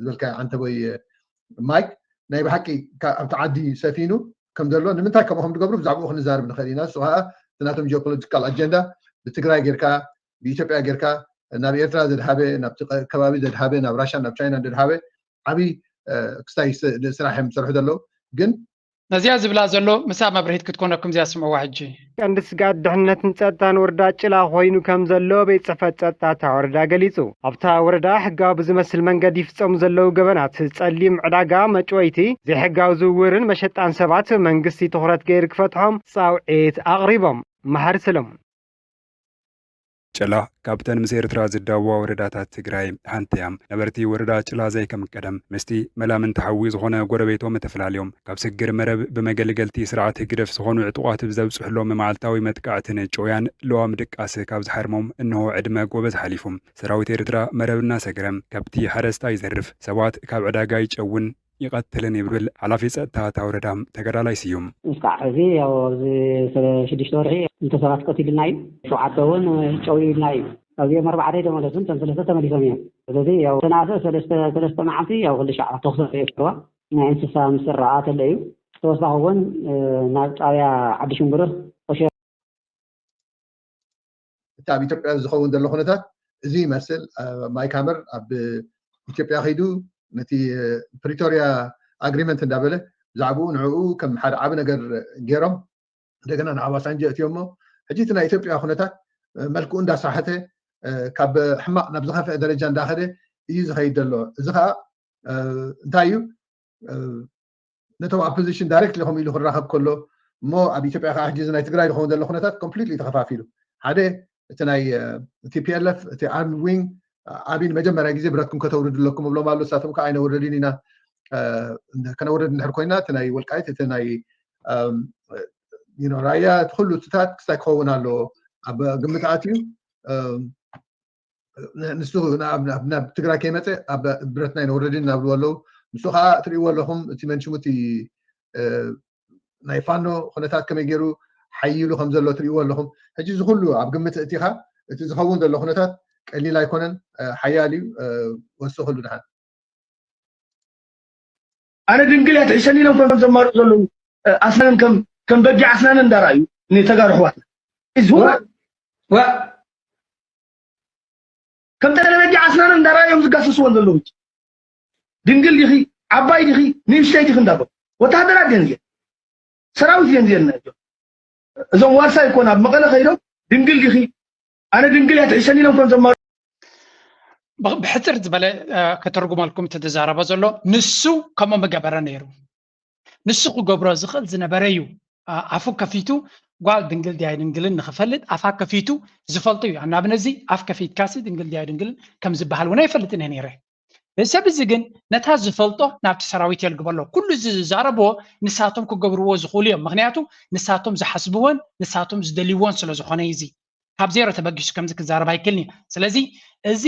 ዝበልካ ዓንተቦይ ማይክ ናይ ብሓቂ ኣብቲ ዓዲ ሰፊኑ ከም ዘሎ ንምንታይ ከምኡ ከም ትገብሩ ብዛዕባኡ ክንዛርብ ንኽእል ኢና። እሱ ከዓ እቲ ናቶም ጂኦፖለቲካል ኣጀንዳ ብትግራይ ጌርካ ብኢትዮጵያ ጌርካ ናብ ኤርትራ ዘድሃበ ናብቲ ከባቢ ዘድሃበ ናብ ራሻ ናብ ቻይና ዘድሃበ ዓብይ ክስታይ ስራሕ እዮም ዝሰርሑ ዘለዉ ግን ነዚኣ ዝብላ ዘሎ ምሳ መብርሂት ክትኮነኩም እዚኣ ስምዕዋ ሕጂ። ቀንዲ ስግኣት ድሕነትን ጸጥታን ወረዳ ጭላ ኮይኑ ከም ዘሎ ቤት ጽሕፈት ጸጥታ እታ ወረዳ ገሊጹ። ኣብታ ወረዳ ሕጋዊ ብዝመስል መንገዲ ይፍጸሙ ዘለዉ ገበናት፣ ጸሊም ዕዳጋ፣ መጭወይቲ፣ ዘይሕጋዊ ዝውውርን መሸጣን ሰባት መንግስቲ ትኹረት ገይሩ ክፈትሖም ጻውዒት ኣቕሪቦም። መሓሪ ሰለሙን። ጨላ ካብተን ምስ ኤርትራ ዝዳወባ ወረዳታት ትግራይ ሓንቲ እያ። ነበርቲ ወረዳ ጭላ ዘይከም ቀደም ምስቲ መላምንቲ ሓዊ ዝኾነ ጎረቤቶም ተፈላልዮም፣ ካብ ስግር መረብ ብመገልገልቲ ስርዓት ህግደፍ ዝኾኑ ዕጡቓት ብዘብጽሕሎም መዓልታዊ መጥቃዕትን ጭውያን ለዋም ድቃስ ካብ ዝሓርሞም እንሆ ዕድመ ጎበዝ ሓሊፉ። ሰራዊት ኤርትራ መረብ እናሰግረ ከብቲ ሓረስታይ ይዘርፍ፣ ሰባት ካብ ዕዳጋ ይጨውን ይቐትልን ይብል ሓላፊ ጸጥታ እታ ወረዳ ተጋዳላይ ስዩም። እስካዕ ሕዚ ያው ኣብዚ ሰለ-፣ ሽዱሽተ ወርሒ ክልተ ሰባት ቀቲሉና እዩ። ሸውዓተ እውን ጨው ኢልና እዩ። ካብዚኦም ኣርባዕተ ተመለሱን እቶም ሰለስተ ተመሊሶም እዮም። ስለዚ ያው ተናሰ ሰለስተ፣ ሰለስተ መዓልቲ ያው ክልተ ሻዕ ተኹሲ ተፈጠርዋ። ናይ እንስሳ ምስ ዝረኣ ተለ እዩ። ተወሳኺ እውን፣ እ፣ ናብ ጣብያ ዓዲ ሽንጉርር ቆሸ- እቲ ኣብ ኢትዮጵያ ዝኸውን ዘሎ ኩነታት እዚ ይመስል። እ፣ ማይክ ሃመር ኣብ ኢትዮጵያ ከይዱ ነቲ፣ እ፣ ፕሪቶሪያ ኣግሪመንት እንዳበለ ብዛዕባኡ ንዕኡ ከም ሓደ ዓቢ ነገር ገይሮም እንደገና ንኣባሳንጆ እትዮሞ። ሕጂ እቲ ናይ ኢትዮጵያ ኩነታት፣ እ፣ መልክዑ እንዳሳሕተ፣ እ፣ ካብ ሕማቕ ናብ ዝኸፍአ ደረጃ እንዳኸደ እዩ ዝኸይድ ዘሎ። እዚ ኸኣ፣ እ፣ እንታይ እዩ፣ እ፣ ነቶም ኣፖዚሽን ዳይሬክትሊ ከምኡ ኢሉ ክራኸብ ከሎ፣ እሞ ኣብ ኢትዮጵያ ከዓ ሕጂ እዚ ናይ ትግራይ ዝኸውን ዘሎ ኩነታት ኮምፕሊትሊ ተኸፋፊሉ። ሓደ እቲ ናይ፣ እ፣ ቲ ፒ ኤል ኤፍ፣ እቲ ኣርምድ ዊንግ፣ ኣቢን መጀመርያ ግዜ ብረትኩም ከተውርዱ ኣለኩም እብሎም ኣሎ። ንሳቶም ከዓ ኣይነውርድን ኢና፣ እ፣ ከነውርድ እንድሕር ኮይና እቲ ናይ ወልቃይት፣ እቲ ናይ፣ እም፣ ዩ ኖ፣ ራያ፣ እቲ ኩሉ እትታት ክስታይ ክኸውን ኣለዎ ኣብ ግምት ኣትዩ። እም፣ ን-፣ ንሱ ናብ፣ ናብ፣ ናብ ትግራይ ከይመፀ ኣብ ብረትና ኣይነውርድን እናብልዎ ኣለዉ። ንሱ ከዓ ትርእይዎ ኣለኹም፣ እቲ መንሽሙ እቲ፣ እ፣ ናይ ፋኖ ኩነታት ከመይ ገይሩ ሓይሉ ከም ዘሎ ትርእይዎ ኣለኹም። ሕጂ እዚ ኩሉ ኣብ ግምት እቲኻ እቲ ዝኸውን ዘሎ ኩነታት ቀሊል ኣይኮነን፣ እ፣ ሓያል እዩ። እ፣ ወስኹሉ ደሓን። ኣነ ድንግል እያ ትሕሸኒ ኢሎም ከም ዘማሩ ዘለዉ፣ እ፣ ኣስናንን ከም፣ ከም በጊዕ ኣስናንን እንዳረኣዩ ንተጋሩ ኣሕዋትና። እዚ ዋ፣ ዋ፣ ከም ተለ በጊዕ ኣስናንን እንዳረኣዩ እዮም ዝጋስስወን ዘለዉ። ድንግል ዲኺ፣ ዓባይ ዲኺ፣ ንእሽተይ ዲኺ እንዳበሉ። ወተሃደራት ድየን እዚአን? ሰራዊት ድየን እዚአን? እዞም ዋርሳይ እኮ ናብ መቐለ ከይዶም ድንግል ዲኺ፣ ኣነ ድንግል እያ ትሕሸኒ ኢሎም ከም ዘማሩ። ብ-፣ ብሕጽር ዝበለ፣ እ፣ ከተርጉመልኩም እቲ ዝዛረቦ ዘሎ፣ ንሱ ከምኡ ምገበረ ነይሩ። ንሱ ክገብሮ ዝኽእል ዝነበረ እዩ። እ፣ ኣፉ ከፊቱ ጓል ድንግል ድያ ኣይድንግልን ንኽፈልጥ ኣፋ ከፊቱ ዝፈልጦ እዩ። ኣናብነዚ ኣፍ ከፊትካሲ ድንግል ድያ ኣይድንግልን ከም ዝበሃል እውን ኣይፈልጥን እየ ነይረ። እዚ ሰብ እዚ ግን ነታ ዝፈልጦ ናብቲ ሰራዊት የልግቦ ኣሎ። ኩሉ እዚ ዝዛረብዎ ንሳቶም ክገብርዎ ዝኽእሉ እዮም። ምኽንያቱ ንሳቶም ዝሓስብዎን ንሳቶም ዝደልይዎን ስለ ዝኾነ እዩ። እዚ ካብ ዜሮ ተበጊሱ ከምዚ ክዛረብ ኣይክእልን እዩ። ስለዚ እዚ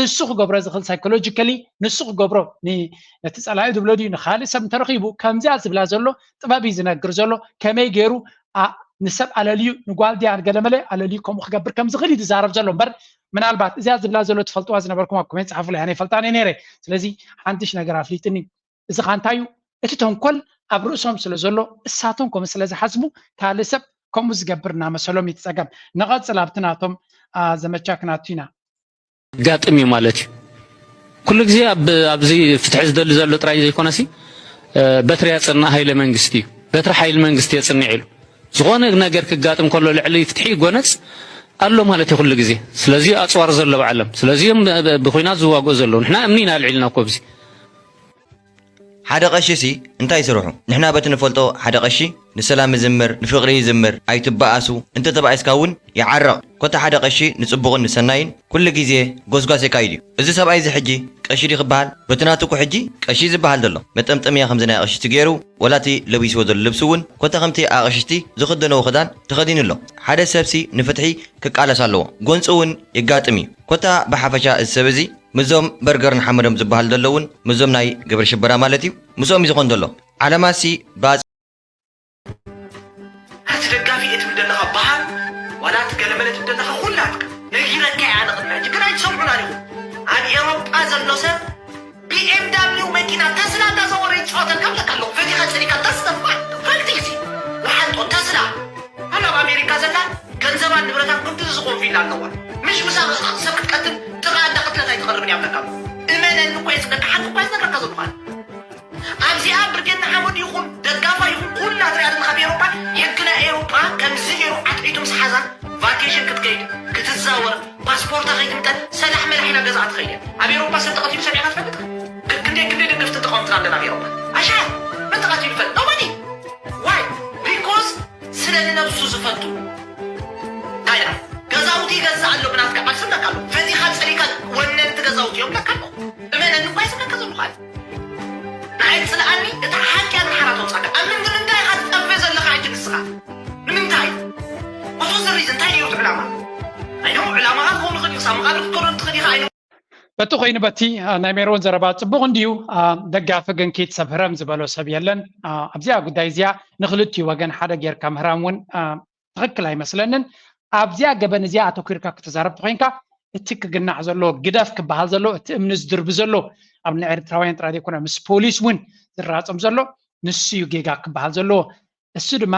እሱ ክገብሮ ዝኽእል ሳይኮሎጂካሊ ንሱ ክገብሮ ን-፣ ነቲ ጸላኢ ዝብሎ ድዩ ንኻልእ ሰብ እንተረኺቡ ከምዚኣ ዝብላ ዘሎ ጥበብ እዩ ዝነግር ዘሎ ከመይ ገይሩ ኣ-፣ ንሰብ ኣለልዩ ንጓል ድያ ገለመለ ኣለልዩ ከምኡ ክገብር ከም ዝኽእል እዩ ዝዛረብ ዘሎ እምበር ምናልባት እዚኣ ዝብላ ዘሎ ትፈልጥዋ ዝነበርኩም ኣብ ኮሜንት ጸሓፉለይ ኣነ ይፈልጣን እየ ነይረ። ስለዚ ሓንትሽ ነገር ኣፍሊጥኒ። እዚ ኸኣ እንታይ እዩ? እቲ ተንኮል ኣብ ርእሶም ስለ ዘሎ እሳቶም ከምኡ ስለ ዝሓስቡ ካልእ ሰብ ከምኡ ዝገብር እናመሰሎም እዩ እቲ ጸገም። ንቐጽል ኣብቲ ናቶም ኣ፣ ዘመቻ ክናቱ ኢና። ጋጥም እዩ ማለት እዩ። ኩሉ ግዜ ኣብ፣ ኣብዚ ፍትሒ ዝደሊ ዘሎ ጥራይ ዘይኮነሲ፣ እ፣ በትሪ ያጽንዕ ሃይለ መንግስቲ እዩ። በትሪ ሓይሊ መንግስቲ የጽንዕ ኢሉ። ዝኾነ ነገር ክጋጥም ከሎ ልዕሊ ፍትሒ ጎነጽ ኣሎ ማለት እዩ ኩሉ ግዜ። ስለዚ ኣጽዋር ዘሎ ብዓለም። ስለዚ እዮም ብ-፣ ብ-፣ ብኹናት ዝዋግኡ ዘለዉ። ንሕና እምኒ ኢና ኣልዒልና እኮ ኣብዚ። ሓደ ቀሺ ሲ እንታይ ስርሑ? ንሕና በቲ ንፈልጦ ሓደ ቀሺ ንሰላም ይዝምር፣ ንፍቕሪ ይዝምር፣ ኣይትበኣሱ፣ እንተተባኢስካ እውን ይዓረቕ። ኮታ ሓደ ቀሺ ንጽቡቕን ንሰናይን ኩሉ ግዜ ጎስጓስ የካይድ እዩ። እዚ ሰብኣይ እዚ ሕጂ ቀሺ ድዩ ክበሃል? በቲ ናቱ እኮ ሕጂ ቀሺ ዝበሃል ዘሎ መጠምጠምያ ከምዚ ናይ ኣቕሽቲ ገይሩ፣ ወላ እቲ ለቢስዎ ዘሎ ልብሲ እውን ኮታ ከምቲ ኣቕሽቲ ዝኽደንዎ ክዳን ተኸዲኑ ኣሎ። ሓደ ሰብሲ ንፍትሒ ክቃለስ ኣለዎ። ጎንፂ እውን የጋጥም እዩ። ኮታ ብሓፈሻ እዚ ሰብ እዚ ምስዞም በርገርን ሓመዶም ዝበሃል ዘሎ እውን ምስዞም ናይ ግብረ ሽበራ ማለት እዩ። ምስኦም እዩ ዝኾን ዘሎ። ዓለማሲ ባጽ እቲ ደጋፊ እየ ትብል ዘለኻ በሃል ዋላ እቲ ገለመለ ትብል ዘለኻ ኩላትካ ነጊረካ እየ ኣነ ቅድሚ ሕጂ ግን ኣይትሰምዑና ዲኹም ኣብ ኤሮጳ ዘሎ ሰብ ቢኤምዳብሊው መኪና ተስላ እንዳዘወረ ይፃወተልካ ኣለካ ኣለኹ ፈቲኻ ፀሊካ ተስተፋ ፈልቲ እዚ ወሓልጦ ተስላ ኣላ ኣብ ኣሜሪካ ዘላ ገንዘባን ንብረታን ክንድዚ ዝኾን ቪላ ኣለዋ ምሽ ምሳ ሰብ ክትቀትል ጥቓ እንዳቅትለት ኣይትቐርብን እያ ብለካ እመነኒ እኮ የፅለካ ሓንቲ እኳ ዝነግረካ ዘለኹ ኣብዚኣ ብርጌድ ንሓመዱ ይኹን ደጋፋ ይኹን ኩላ ትሪኣ ዘለኻ ኣብ ኤሮፓ ሕጊ ናይ ኤሮፓ ከምዚ ገይሩ ዓትዒቱ ምስ ሓዛ ቫኬሽን ክትከይድ ክትዛወር ፓስፖርታ ከይትምጠ ሰላሕ መላሕ ኢላ ገዛኣ ትኸይድ እያ ኣብ ኤሮፓ ሰብ ተቐቲሉ ሰሚዕካ ትፈልጥ ክንደይ ክንደይ ደገፍትን ተቃወምትን ኣለና ኣብ ኤሮፓ ኣሻ መን ተቐቲሉ ይፈልጥ ኖባዲ ዋይ ቢኮዝ ስለ ንነብሱ ዝፈቱ እንታይ ደኣ ገዛውቲ ይገዝእ ኣሎ ብናትካ ዓርሲ ብለካ ኣሎ። ፈቲኻ ጸሊእካ ወነንቲ ገዛውቲ እዮም ብለካ ኣሎ። እመነኒ እኳ ይስብለካ ዘለኹ ኣነ። ንዓይ ጽልኣኒ፣ እቲ ሓቂ ኣድሓራ ተውጻካ። ኣብ ምንዲ ምንታይ ኢኻ ትጠፍእ ዘለኻ ሕጂ ንስኻ? ንምንታይ? What was the reason? እንታይ ነይሩ እቲ ዕላማ? ኣይ ነው ዕላማኻ ክኸውን ይኽእል እዩ። ክሳብ መቓብር ክትከዶ ትኽእል ኢኻ። ኣይ ነው በቲ ኮይኑ በቲ፣ አ፣ ናይ ሜሮን ዘረባ ጽቡቕ እንድዩ። አ፣ ደጋፊ ግን ኪድ ሰብ ህረም ዝበሎ ሰብ የለን። አ፣ ኣብዚኣ ጉዳይ እዚኣ ንኽልቲኡ ወገን ሓደ ጌርካ ምህራም እውን፣ አ፣ ትኽክል ኣይመስለንን። ኣብዚኣ ገበን እዚኣ ኣተኲርካ ክትዛረብ ተኾይንካ፣ እቲ ክግናዕ ዘለዎ፣ ግደፍ ክበሃል ዘለዎ፣ እቲ እምኒ ዝድርቢ ዘሎ፣ ኣብ ናይ ኤርትራውያን ጥራይ ዘይኮነ፣ ምስ ፖሊስ እውን ዝራጸም ዘሎ፣ ንሱ እዩ ጌጋ ክበሃል ዘለዎ። እሱ ድማ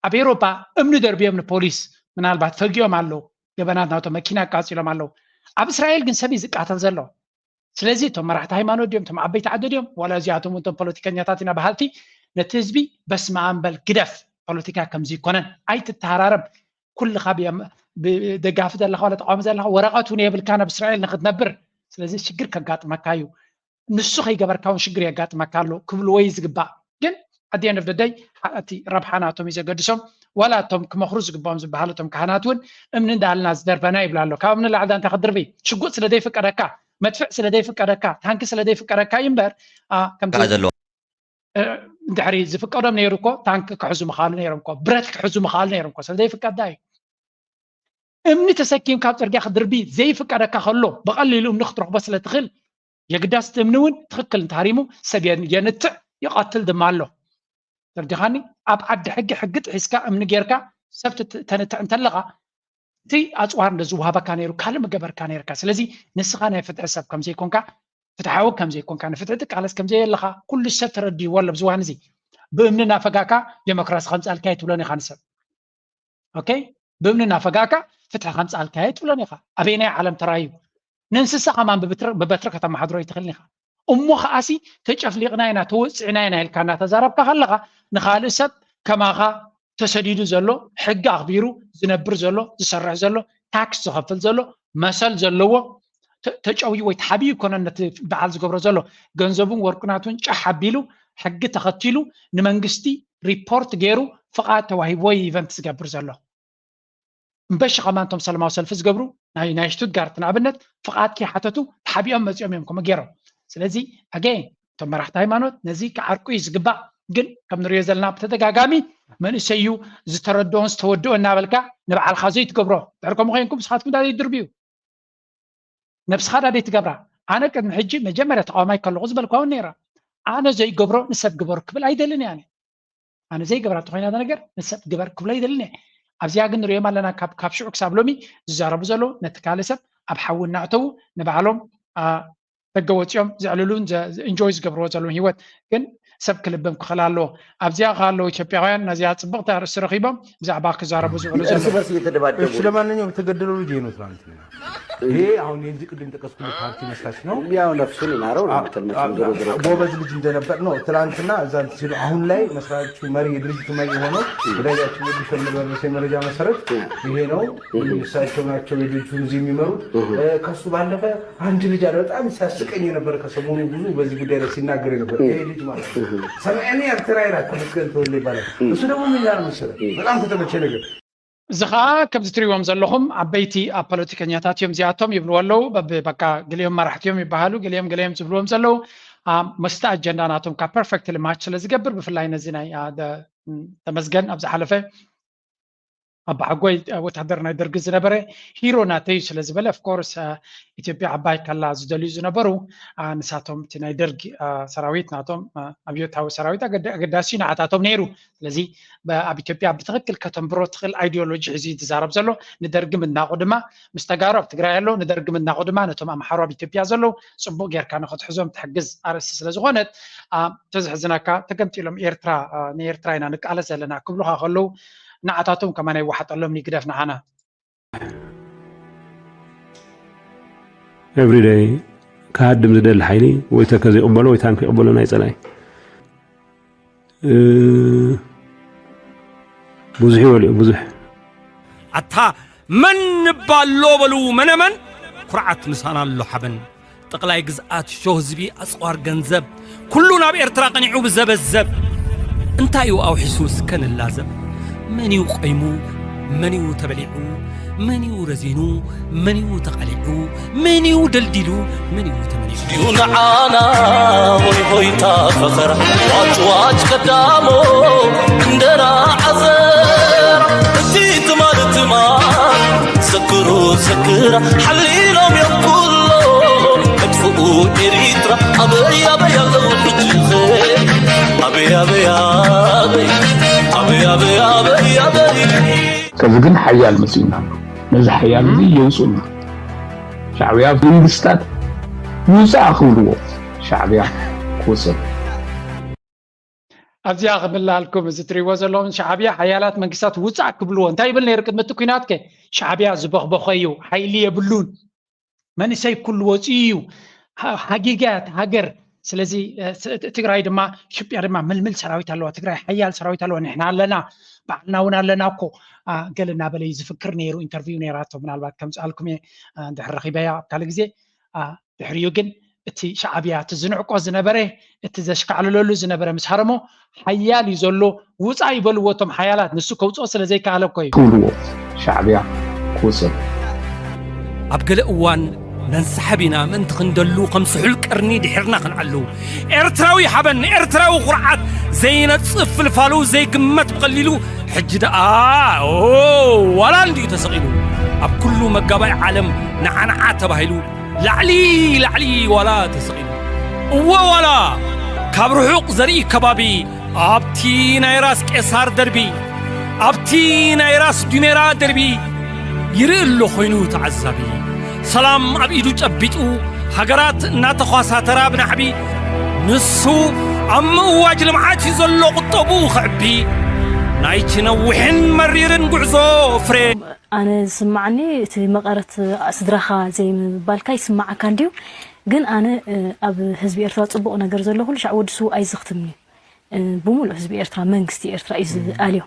ኣብ ኤውሮጳ እምኒ ደርብዮም ንፖሊስ ምናልባት ፈጊኦም ኣለዉ፣ ገበናት ናቶም መኪና ኣቃጺሎም ኣለዉ። ኣብ እስራኤል ግን ሰብ እዩ ዝቃተል ዘሎ። ስለዚ እቶም መራሕቲ ሃይማኖት ድዮም፣ እቶም ዓበይቲ ዓዲ ድዮም፣ ዋላ እዚኣቶም እቶም ፖለቲከኛታት ኢና በሃልቲ፣ ነቲ ህዝቢ በስመ ኣብ በል ግደፍ፣ ፖለቲካ ከምዚ ይኮነን፣ ኣይትተሃራረብ፣ ኩልኻ ብየም-፣ ብደጋፊ ዘለኻ ዋላ ተቃዋሚ ዘለኻ ወረቐት እውን የብልካን ኣብ እስራኤል ንክትነብር። ስለዚ ሽግር ከጋጥመካ እዩ። ንሱ ከይገበርካ እውን ሽግር የጋጥመካ ኣሎ ክብልዎ እዩ ዝግባእ። ግን at the end of the day እቲ ረብሓ ናቶም እዩ ዘገድሶም። ዋላ እቶም ክመኽሩ ዝግባኦም ዝበሃሉ እቶም ካህናት እውን እምኒ እንዳልና ዝደርበና ይብሉ ኣሎ። ካብ እምኒ ላዕሊ እንታይ ክድርቢ? ሽጉጥ ስለ ዘይፍቀደካ፣ መድፍዕ ስለ ዘይፍቀደካ፣ ታንኪ ስለ ዘይፍቀደካ እዩ እምበር፣ አ፣ ከምቲ ከኣ ዘለዎ። እ፣ እንድሕሪ ዝፍቀዶም ነይሩ እኮ ታንኪ ክሕዙ ምኽኣሉ ነይሮም እኮ፣ ብረት ክሕዙ ምኽኣሉ ነይሮም እኮ፣ ስለ ዘይፍቀዳ እዩ። እምኒ ተሰኪምካ ኣብ ጽርግያ ክድርቢ ዘይፍቀደካ ከሎ፣ ብቐሊሉ እምኒ ክትረኽቦ ስለ ትኽእል፣ የግዳስ እቲ እምኒ እውን ትኽክል እንተሃሪሙ ሰብ የን-፣ የንትዕ፣ ይቐትል ድማ ኣሎ። ተረዲኻኒ? ኣብ ዓዲ ሕጊ፣ ሕጊ ጥሒስካ እምኒ ጌርካ ሰብ ትት-፣ ተንትዕ እንተለኻ፣ እቲ ኣጽዋር እንደ ዝወሃበካ ነይሩ፣ ካልእ ምገበርካ ነይርካ። ስለዚ ንስኻ ናይ ፍትሒ ሰብ ከም ዘይኮንካ፣ ፍትሓዊ ከም ዘይኮንካ፣ ንፍትሒ ትቃለስ ከም ዘየለኻ፣ ኩሉ ሰብ ተረዲእዎ ኣሎ ኣብዚ እዋን እዚ። ብእምኒ እናፈጋእካ ዴሞክራሲ ከምጻልካ ኣይትብሎን ኢኻ ንሰብ። ኦኬ? ብእምኒ እናፈጋእካ ፍትሒ ከምጻልካ ኣይትብሎን ኢኻ። ኣበየናይ ዓለም ተራእዩ? ንእንስሳ ከማን ብብትሪ-፣ ብበትሪ ከተመሓድሮ ኣይትኽእልን ኢኻ። እሞ ከኣሲ ተጨፍሊቕና ኢና፣ ተወጺዕና ኢና ኢልካ እናተዛረብካ ከለኻ፣ ንኻልእ ሰብ ከማኻ ተሰዲዱ ዘሎ፣ ሕጊ ኣኽቢሩ ዝነብር ዘሎ፣ ዝሰርሕ ዘሎ፣ ታክስ ዝኸፍል ዘሎ፣ መሰል ዘለዎ፣ ተ-፣ ተጨውዩ ወይ ተሓቢኡ ይኮነን ነቲ በዓል ዝገብሮ ዘሎ። ገንዘቡን ወርቁናቱን ጫሕ ኣቢሉ፣ ሕጊ ተኸቲሉ፣ ንመንግስቲ ሪፖርት ገይሩ፣ ፍቓድ ተዋሂብዎ እዩ ኢቨንት ዝገብር ዘሎ። እምበሺ ከማን እቶም ሰላማዊ ሰልፊ ዝገብሩ፣ ናይ፣ ናይ ሽቱትጋርት ንኣብነት፣ ፍቓድ ከይሓተቱ ተሓቢኦም መጺኦም እዮም ከምኡ ገይሮም። ስለዚ፣ ኣገይን፣ እቶም መራሕቲ ሃይማኖት ነዚ ክዓርቁ እዩ ዝግባእ። ግን ከም ንሪኦ ዘለና ብተደጋጋሚ መንእሰይ እዩ ዝተረድኦን ዝተወድኦ እናበልካ ንባዕልኻ ዘይትገብሮ። ድሕሪ ከምኡ ኮይንኩም ንስኻትኩም ዳ ዘይትድርብዩ? ነብስኻ ዳ ዘይትገብራ? ኣነ ቅድሚ ሕጂ መጀመርያ ተቃዋማይ ከለኹ ዝበልኳ እውን ነይራ። ኣነ ዘይገብሮ ንሰብ ግበሩ ክብል ኣይደልን እየ ኣነ። ኣነ ዘይገብራ እንተኾይና እዛ ነገር ንሰብ ግበር ክብሎ ኣይደልን እየ። ኣብዚኣ ግን ንሪኦም ኣለና፣ ካብ፣ ካብ ሽዑ ክሳብ ሎሚ ዝዛረቡ ዘለዉ፣ ነቲ ካልእ ሰብ ኣብ ሓዊ እናእተዉ ንባዕሎም፣ አ፣ ደገ ወፂኦም ዘዕልሉን ዘ-፣ ዘ-፣ ኢንጆይ ዝገብርዎ ዘለዉ ህይወት። ግን ሰብ ክልብም ክኽእል ኣለዎ። ኣብዚኣ ከ ኣለዉ ኢትዮጵያውያን ነዚኣ ፅብቕቲ ኣርእስቲ ረኺቦም ብዛዕባ ክዛረቡ ዝውዕሉ እርስ ዘለዉ። በርስ እየተደባደቡ እሺ፣ ነው። ለማንኛውም የተገደለው ልጅ ይሄ ነው ትናንትና። ይሄ አሁን የዚህ ቅድም የጠቀስኩልህ ፓርቲ መስራች ነው። ያው ነፍሱን ይማረው ነው አ-፣ የምትል መቼም አ-፣ ዞሮ ዞሮ። ጎበዝ ልጅ እንደነበር ነው ትናንትና እዛ እንትን ሲሉ፣ አሁን ላይ መስራቹ መሪ፣ የድርጅቱ መሪ የሆነው ወዳጃችን ወዱ ሸምር በደረሰኝ መረጃ መሰረት እ። ይሄ ነው። እ። እሳቸው ናቸው የድርጅቱን እዚህ የሚመሩት። እ። እ፣ ከሱ ባለፈ አንድ ልጅ አለ፣ በጣም ሲያስቀኝ የነበረ፣ ከሰሞኑ ብዙ በዚህ ጉዳይ ላይ ሲናገር የነበረ እ። ይሄ ልጅ ማለት ነው። እ። ሰማያዊ ኤርትራ ይላል፣ ተመስገን ተወልደ ይባላል። እ። እሱ ደግሞ ምን ይላል መሰለህ? እ። በጣም ከተመቸ ነገር እዚ ኸኣ ከምዚ ትሪእዎም ዘለኹም ዓበይቲ ኣብ ፖለቲከኛታት እዮም እዚኣቶም ይብልዎ ኣለዉ። በብ-፣ በቃ ገሊኦም መራሕቲ እዮም ይበሃሉ፣ ገሊኦም ገሊኦም ዝብልዎም ዘለዉ። አ፣ ምስቲ ኣጀንዳ ናቶም ከኣ ፐርፌክትሊ ማች ስለ ዝገብር፣ ብፍላይ ነዚ ናይ፣ አ፣ ደ-፣ ተመስገን ኣብ ዝሓለፈ ኣባሓጎይ፣ አ፣ ወታደር ናይ ደርጊ ዝነበረ ሂሮ ናተይ እዩ ስለ ዝበለ፣ ኦፍ ኮርስ፣ አ፣ ኢትዮጵያ ዓባይ ከላ ዝደልዩ ዝነበሩ፣ አ፣ ንሳቶም እቲ ናይ ደርጊ፣ አ፣ ሰራዊት ናቶም፣ አ፣ ኣብዮታዊ ሰራዊት ኣገዳ-፣ ኣገዳሲ እዩ ንዓታቶም ነይሩ። ስለዚ ብ-፣ ኣብ ኢትዮጵያ ብትኽክል ከተንብሮ ትኽእል ኣይዲዮሎጂ ሒዙ እዩ ዝዛረብ ዘሎ። ንደርጊ ምድናቑ ድማ ምስ ተጋሩ ኣብ ትግራይ ኣሎ፣ ንደርጊ ምድናቑ ድማ ነቶም ኣምሓሩ ኣብ ኢትዮጵያ ዘለዉ ጽቡቕ ጌርካ ንኽትሕዞም ትሕግዝ ኣርእስቲ ስለ ዝኾነት፣ አ፣ ተዘሕዝነካ ተገምጢሎም ኤርትራ፣ አ፣ ንኤርትራ ኢና ንቃለስ ዘለና ክብሉኻ ከለዉ ንዓታቶም ከማን ኣይወሓጠሎምን እዩ ግደፍ ንዓና። ኤቭሪደይ ክሃድም ዝደሊ ሓይሊ ወይ ተከዘ ይቕበሎ ወይ ታንክ ይቕበሎ ናይ ጸላኢ። እ፣ ብዙሕ ይበልዑ፣ ብዙሕ። ኣታ መን እባ ኣሎ በሉ መነመን፣ ኩርዓት ምሳና ኣሎ ሓበን። ጠቕላይ ግዝኣት ሾህ ህዝቢ ኣጽዋር ገንዘብ፣ ኩሉ ናብ ኤርትራ ቀኒዑ ብዘበዘብ። እንታይ እዩ ኣውሒሱ እስከ ንላዘብ? መን እዩ ቆይሙ? መን እዩ ተበሊዑ? መን እዩ ረዚኑ? መን እዩ ተቓሊዑ? መን እዩ ደልዲሉ? መን እዩ ተመሊሱ? እዩ ንዓና ሆይ ሆይታ ፈኸራ ዋጭ ዋጭ ቀዳሞ እንደራ ዓዘራ እቲ ትማል ትማል ዘክሩ ዘክራ ሓሊሎም እዮም ኩሎ መጥፍኡ ኤሪትራ ኣበይ ኣበይ ኣለዉ ሕጂ ኸ ኣበይ ኣበይ ኣበይ ኣበይ ኣበይ ኣበይ ኣበይ ከዚ ግን ሓያል መፅኡና ኣሎ። ነዚ ሓያል እዚ የውፅኡና። ሻዕብያ መንግስታት ውፃእ ክብልዎ ሻዕብያ ክወፅእ። ኣብዚኣ ክምልኣልኩም እዚ ትሪእዎ ዘለኹም ሻዕብያ ሓያላት መንግስታት ውፃእ ክብልዎ እንታይ ይብል ነይሩ ቅድሚ እቲ ኩናት ከ? ሻዕብያ ዝበኽበኸ እዩ፣ ሓይሊ የብሉን፣ መንእሰይ ኩሉ ወፂኡ እዩ። ሃ- ሃጊጋ እያ እታ ሃገር። ስለዚ እ፣ ት- ት- ትግራይ ድማ ኢትዮጵያ ድማ ምልምል ሰራዊት ኣለዋ። ትግራይ ሓያል ሰራዊት ኣለዋ። ንሕና ኣለና፣ ባዕልና እውን ኣለና እኮ ኣ፣ ገለ እናበለ እዩ ዝፍክር ነይሩ። ኢንተርቪው ነይራቶ ምናልባት ከምፅኣልኩም እየ እ፣ ድሕሪ ረኺበያ ኣብ ካልእ ግዜ ኣ፣ ድሕሪኡ ግን እቲ ሻዕብያ እቲ ዝንዕቆ ዝነበረ እቲ ዘሽካዕልለሉ ዝነበረ ምስ ሃረሞ ሓያል እዩ ዘሎ። ውፃእ ይበልዎ እቶም ሓያላት፣ ንሱ ከውፅኦ ስለ ዘይከኣለ እኮ እዩ። ክብልዎ ሻዕብያ ክወፅእ። ኣብ ገለ እዋን ነንሳሕብ ኢና ምእንቲ ክንደሉ ከም ስሑል ቀርኒ ድሒርና ክንዓሉ። ኤርትራዊ ሓበን፣ ኤርትራዊ ኩርዓት ዘይነጽፍ ፍልፋሉ ዘይግመት ብቐሊሉ ሕጂ ደኣ ኦ ዋላ እንድዩ ተሰቒሉ። ኣብ ኩሉ መጋባይ ዓለም ንዓንዓ ተባሂሉ ላዕሊ ላዕሊ ዋላ ተሰቒሉ። እወ ዋላ ካብ ርሑቕ ዘርኢ ከባቢ ኣብቲ ናይ ራስ ቄሳር ደርቢ ኣብቲ ናይ ራስ ዱሜራ ደርቢ ይርኢ ኣሎ ኮይኑ ተዓዛቢ ሰላም ኣብ ኢዱ ጨቢጡ ሃገራት እናተኳሳተራ ብናዕቢ ንሱ ኣብ ምእዋጅ ልምዓት እዩ ዘሎ ቁጠቡ ክዕቢ ናይቲ ነዊሕን መሪርን ጉዕዞ ፍሬ ኣነ ዝስማዓኒ እቲ መቐረት ስድራኻ ዘይምባልካ ይስማዓካ እንድዩ ግን ኣነ ኣብ ህዝቢ ኤርትራ ፅቡቕ ነገር ዘሎ ኩሉ ሻዕ ወዲ ስውእ ኣይዝኽትምን እዩ ብምሉእ ህዝቢ ኤርትራ መንግስቲ ኤርትራ እዩ ዝኣልዮ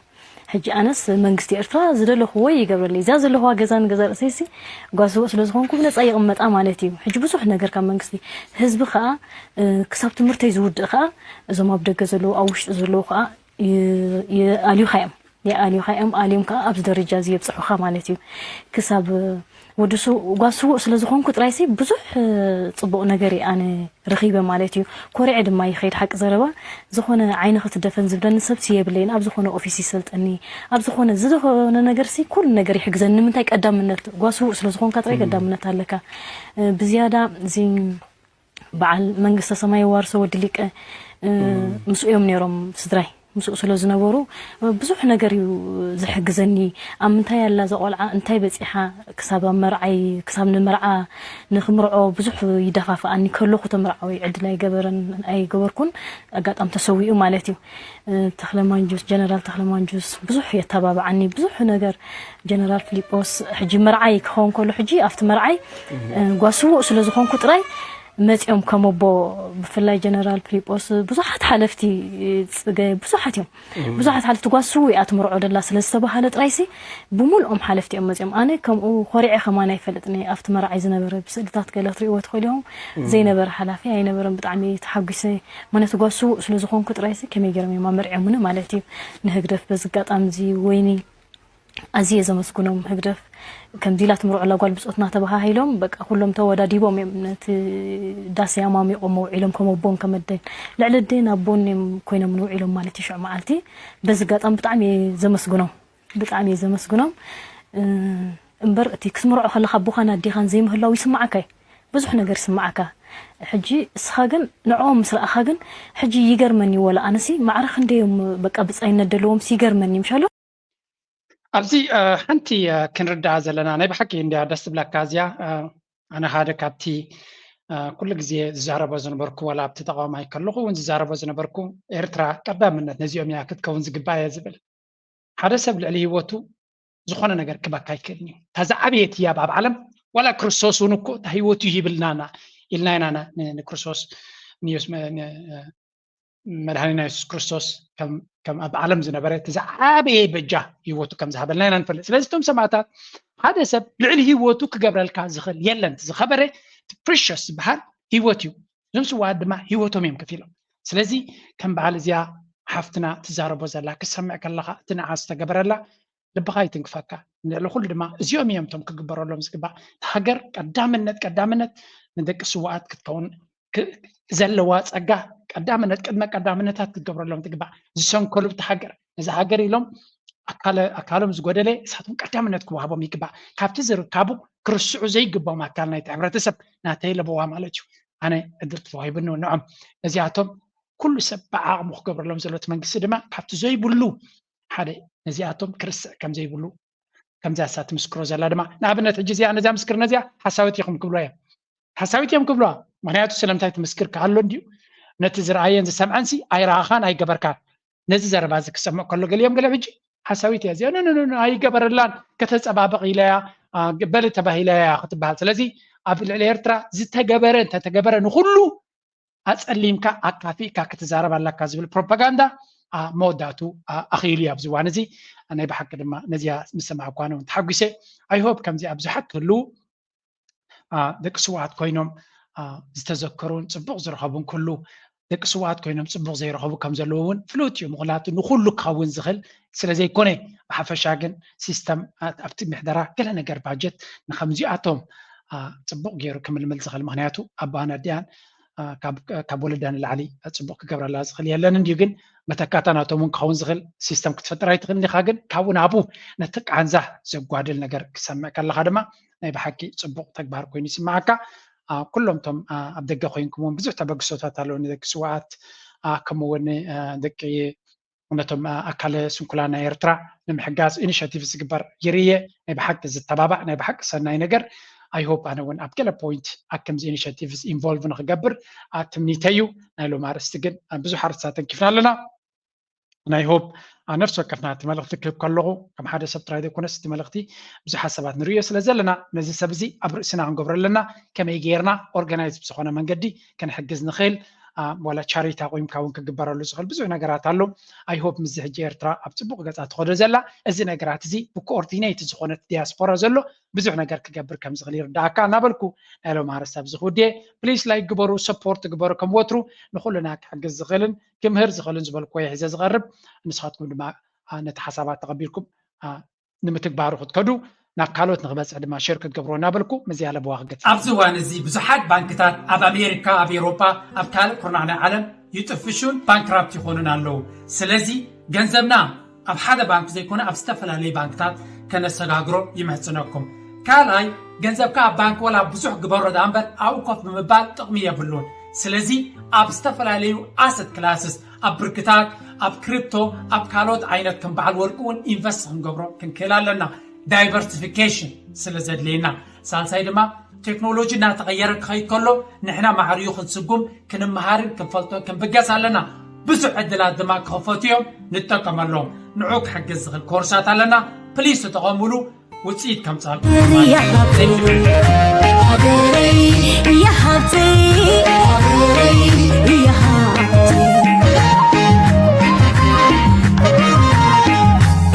ሕጂ ኣነስ መንግስቲ ኤርትራ ዝደለኹዎ ይገብረለይ እዚኣ ዘለኹዋ ገዛ ንገዛ ርእሰይሲ ጓስቦ ስለ ዝኾንኩ ብነፃ ይቕመጣ ማለት እዩ ሕጂ ብዙሕ ነገር ካብ መንግስቲ ህዝቢ ከዓ ክሳብ ትምህርተይ ዝውድእ ከዓ እዞም ኣብ ደገ ዘለዉ ኣብ ውሽጢ ዘለዉ ከዓ ይኣልዩኻ እዮም ይኣልዩኻ እዮም ኣልዮም ከዓ ኣብዚ ደረጃ እዚ የብፅሑኻ ማለት እዩ ክሳብ ወዲ ጓል ስዉእ ስለ ዝኾንኩ ጥራይሲ ብዙሕ ፅቡቕ ነገር እየ ኣነ ረኺበ ማለት እዩ ኮሪዐ ድማ ይኸይድ ሓቂ ዘረባ ዝኾነ ዓይኒ ክትደፈን ዝብለኒ ሰብሲ የብለይን ኣብ ዝኾነ ኦፊስ ይሰልጠኒ ኣብ ዝኾነ ዝኾነ ነገርሲ ኩሉ ነገር ይሕግዘኒ ንምንታይ ቀዳምነት ጓል ስዉእ ስለ ዝኾንካ ጥራይ ቀዳምነት ኣለካ ብዝያዳ እዚ በዓል መንግስተ ሰማይ የዋርሶ ወዲ ሊቀ ምስኡ እዮም ነይሮም ስድራይ ምስኡ ስለ ዝነበሩ ብዙሕ ነገር እዩ ዝሕግዘኒ ኣብ ምንታይ ኣላ እዛ ቆልዓ እንታይ በፂሓ ክሳብ ኣብ መርዓይ ክሳብ ንመርዓ ንክምርዖ ብዙሕ ይደፋፍኣኒ ከለኹ ተመርዓዊ ዕድል ኣይገበረን ኣይገበርኩን ኣጋጣሚ ተሰዊኡ ማለት እዩ ተክለማንጁስ ጀነራል ተክለማንጁስ ብዙሕ የተባብዓኒ ብዙሕ ነገር ጀነራል ፊሊጶስ ሕጂ መርዓይ ክኸውን ከሎ ሕጂ ኣብቲ መርዓይ ጓስውእ ስለ ዝኾንኩ ጥራይ መፂኦም ከም ኣቦ ብፍላይ ጀነራል ፊሊጶስ ብዙሓት ሓለፍቲ ፅገ ብዙሓት እዮም ብዙሓት ሓለፍቲ ጓስው እያ ትምርዖ ደላ ስለ ዝተባሃለ ጥራይሲ ብምልኦም ሓለፍቲ እዮም መፂኦም ኣነ ከምኡ ኮሪዐ ከማን ኣይፈልጥን እየ ኣብቲ መርዓይ ዝነበረ ብስእልታት ገለ ክትሪእዎ ትኽእሉ ኢኹም ዘይነበረ ሓላፊ ኣይነበረን ብጣዕሚ ተሓጒሰ ምክንያቱ ጓስው ስለ ዝኾንኩ ጥራይሲ ከመይ ገይሮም እዮም ኣመርዕዮምኒ ማለት እዩ ንህግደፍ በዚ ኣጋጣሚ እዚ ወይኒ ኣዝየ ዘመስግኖም ህግደፍ ከምዚ ኢላ ትምርዖላ ጓል ብፆትና ተባሃሂሎም በቃ ኩሎም ተወዳዲቦም እዮም ነቲ ዳስ ኣማሚቖም ውዒሎም ከም ኣቦን ከም ኣደን ልዕሊ ኣደን ኣቦን እዮም ኮይኖም ንውዒሎም ማለት እዩ ሽዑ መዓልቲ በዚ ኣጋጣሚ ብጣዕሚ እየ ዘመስግኖም ብጣዕሚ እየ ዘመስግኖም እምበር እቲ ክትምርዖ ከለካ ኣቦኻን ኣዴኻን ዘይምህላው ይስማዓካ እዩ ብዙሕ ነገር ይስማዓካ ሕጂ እስኻ ግን ንዕኦም ምስ ረኣኻ ግን ሕጂ ይገርመኒ ወላ ኣነሲ ማዕረ ክንደዮም በቃ ብጻይነት ደለዎም ይገርመኒ ምሻሎ ኣብዚ ሓንቲ ክንርዳኣ ዘለና ናይ ብሓቂ እንድያ ደስ ትብለካ እዚኣ ኣነ ሓደ ካብቲ ኩሉ ግዜ ዝዛረቦ ዝነበርኩ ዋላ ኣብቲ ተቃዋማይ ከለኹ እውን ዝዛረቦ ዝነበርኩ ኤርትራ ቀዳምነት ነዚኦም እያ ክትከውን ዝግባእ እየ ዝብል ሓደ ሰብ ልዕሊ ህይወቱ ዝኾነ ነገር ክበካ ኣይክእልን እዩ እታ ዝዓበየት ህያብ ኣብ ዓለም ዋላ ክርስቶስ እውን እኮ እታ ህይወቱ ይህብልና ኢልና ኢና ንክርስቶስ ንዮስ መድሃኒና የሱስ ክርስቶስ ከም ኣብ ዓለም ዝነበረ እቲ ዝዓበየ በጃ ህይወቱ ከም ዝሃበልና ኢና ንፈልጥ ስለዚ እቶም ሰማእታት ሓደ ሰብ ልዕሊ ህይወቱ ክገብረልካ ዝኽእል የለን ዝኸበረ ፕሪሽስ ዝበሃል ህይወት እዩ እዞም ስዋኣት ድማ ህይወቶም እዮም ከፊሎም ስለዚ ከም በዓል እዚኣ ሓፍትና ትዛረቦ ዘላ ክሰምዕ ከለኻ እቲ ንዓ ዝተገበረላ ልብኻ ይትንክፈካ። ንልዕሊ ኩሉ ድማ እዚኦም እዮም እቶም ክግበረሎም ዝግባእ። እታ ሃገር ቀዳምነት ቀዳምነት ንደቂ ስውኣት ክትከውን ክ- ዘለዋ ጸጋ ቀዳምነት ቅድመ ቀዳምነታት ክትገብረሎም ትግባእ። ዝሰንከሉ ብቲ ሃገር ነዚ ሃገር ኢሎም ኣካለ- ኣካሎም ዝጎደለ እሳቶም ቀዳምነት ክወሃቦም ይግባእ። ካብቲ ዝርካቡ ክርስዑ ዘይግባኦም ኣካል ናይቲ ሕብረተሰብ ናተይ ለበዋ ማለት እዩ። ኣነ እድል ተዋሂብኒ ንዖም ነዚኣቶም ኩሉ ሰብ ብዓቕሙ ክገብረሎም ዘሎ እቲ መንግስቲ ድማ ካብቲ ዘይብሉ ሓደ ነዚኣቶም ክርስዕ ከም ዘይብሉ ከምዚኣ እሳ ትምስክሮ ዘላ ድማ ንኣብነት ሕጂ እዚኣ ነዚኣ ምስክር ነዚኣ ሓሳዊት ኢኹም ክብሎ እዮም ሓሳዊት እዮም ክብልዋ ምክንያቱ ስለምንታይ ትምስክር ክሃሎ እንድዩ ነቲ ዝረኣየን ዝሰምዐንሲ ኣይረኣኻን ኣይገበርካን ነዚ ዘረባ እዚ ክሰምዕ ከሎ ገሊኦም ገለ ሕጂ ሓሳዊት እያ እዚኣ ኖ ኣይገበረላን ከተፀባበቕ ኢለያ በሊ ተባሂለያ ክትበሃል ስለዚ ኣብ ልዕሊ ኤርትራ ዝተገበረ እንተተገበረ ንኩሉ ኣፀሊምካ ኣካፊእካ ክትዛረብ ኣለካ ዝብል ፕሮፓጋንዳ መወዳእቱ ኣኽኢሉ እዩ ኣብዚ እዋን እዚ ናይ ብሓቂ ድማ ነዚኣ ምስ ሰማዕኳ እውን ተሓጒሰ ኣይሆፕ ከምዚኣ ብዙሓት ክህልው ደቂ ስውኣት ኮይኖም ዝተዘከሩን ፅቡቕ ዝረኸቡን ኩሉ ደቂ ስውኣት ኮይኖም ፅቡቕ ዘይረኸቡ ከም ዘለዉ እውን ፍሉጥ እዩ ምክንያቱ ንኩሉ ክኸውን ዝኽእል ስለ ዘይኮነ ብሓፈሻ ግን ሲስተም ኣብቲ ምሕደራ ገለ ነገር ባጀት ንከምዚኣቶም ፅቡቕ ገይሩ ክምልምል ዝኽእል ምክንያቱ ኣባን ኣዲኣን ካብ ወለዳ ንላዕሊ ፅቡቕ ክገብረላ ዝኽእል የለን እንድዩ ግን መተካታ ናቶም እውን ክኸውን ዝኽእል ሲስተም ክትፈጥር ኣይትኽእል ኢኻ ግን ካብኡ ናብኡ ነቲ ቃንዛ ዘጓድል ነገር ክሰምዕ ከለኻ ድማ ናይ ብሓቂ ፅቡቕ ተግባር ኮይኑ ይስምዓካ ኩሎም ቶም ኣብ ደገ ኮይንኩም እውን ብዙሕ ተበግሶታት ኣለዉ ንደቂ ስውኣት ከምኡ እውን ደቂ ነቶም ኣካለ ስንኩላን ናይ ኤርትራ ንምሕጋዝ ኢኒሽቲቭ ዝግበር ይርየ ናይ ብሓቂ ዝተባባዕ ናይ ብሓቂ ሰናይ ነገር ኣይሆፕ ኣነ እውን ኣብ ገለ ፖይንት ኣብ ከምዚ ኢኒሽቲቭስ ኢንቮልቭ ንክገብር ትምኒተይ እዩ ናይ ሎም ኣርእስቲ ግን ብዙሕ ኣርእስታት ተንኪፍና ኣለና ናይ ሆፕ ነፍሲ ወከፍና እቲ መልእክቲ ክህብ ከለኹ ከም ሓደ ሰብ ጥራይ ዘይኮነስ እቲ መልእክቲ ብዙሓት ሰባት ንርእዮ ስለ ዘለና ነዚ ሰብ እዚ ኣብ ርእስና ክንገብሮ ኣለና ከመይ ገይርና ኦርጋናይዝ ብዝኾነ መንገዲ ክንሕግዝ ንኽእል ዋላ ቻሪታ ቆይምካ እውን ክግበረሉ ዝኽእል ብዙሕ ነገራት ኣሎ ኣይሆፕ ምስዚ ሕጂ ኤርትራ ኣብ ፅቡቅ ገፃ ትኸዶ ዘላ እዚ ነገራት እዚ ብኮኦርዲኔት ዝኾነት ዲያስፖራ ዘሎ ብዙሕ ነገር ክገብር ከም ዝኽእል ይርዳእካ እናበልኩ ናይ ሎም ኣርስቲ ኣብዚ ክውድየ ፕሊስ ላይክ ግበሩ ሰፖርት ግበሩ ከም ወትሩ ንኩልና ክሕግዝ ዝኽእልን ክምህር ዝኽእልን ዝበልኩዎ ሒዘ ዝቐርብ ንስኻትኩም ድማ ነቲ ሓሳባት ተቐቢልኩም ንምትግባሩ ክትከዱ ናብ ካልኦት ንክበፅሕ ድማ ሸር ክትገብርዎ እናበልኩ ምዚ ኣለብዋ ክገፅ ኣብዚ እዋን እዚ ብዙሓት ባንክታት ኣብ ኣሜሪካ ኣብ ኤሮፓ ኣብ ካልእ ኩርናዕ ናይ ዓለም ይጥፍሹን ባንክራፕት ይኾኑን ኣለዉ ስለዚ ገንዘብና ኣብ ሓደ ባንክ ዘይኮነ ኣብ ዝተፈላለዩ ባንክታት ከነሰጋግሮ ይምሕፅነኩም ካልኣይ ገንዘብካ ኣብ ባንክ ወላ ብዙሕ ግበሮ ዳኣ እምበር ኣብኡ ኮፍ ብምባል ጥቕሚ የብሉን ስለዚ ኣብ ዝተፈላለዩ ኣሰት ክላስስ ኣብ ብርክታት ኣብ ክሪፕቶ ኣብ ካልኦት ዓይነት ከም በዓል ወርቂ እውን ኢንቨስት ክንገብሮ ክንክእል ኣለና ዳይቨርሲፊኬሽን ስለ ዘድልየና ሳልሳይ ድማ ቴክኖሎጂ እናተቐየረ ክኸይድ ከሎ ንሕና ማዕርዩ ክንስጉም ክንመሃርን ክንፈልጦን ክንብገስ ኣለና ብዙሕ ዕድላት ድማ ክኸፈቱ እዮም ንጠቀመሎም ንዑ ክሕግዝ ዝኽእል ኮርሳት ኣለና ፕሊስ ተጠቐሙሉ ውፅኢት ከምፃልኩም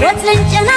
ወትንጭና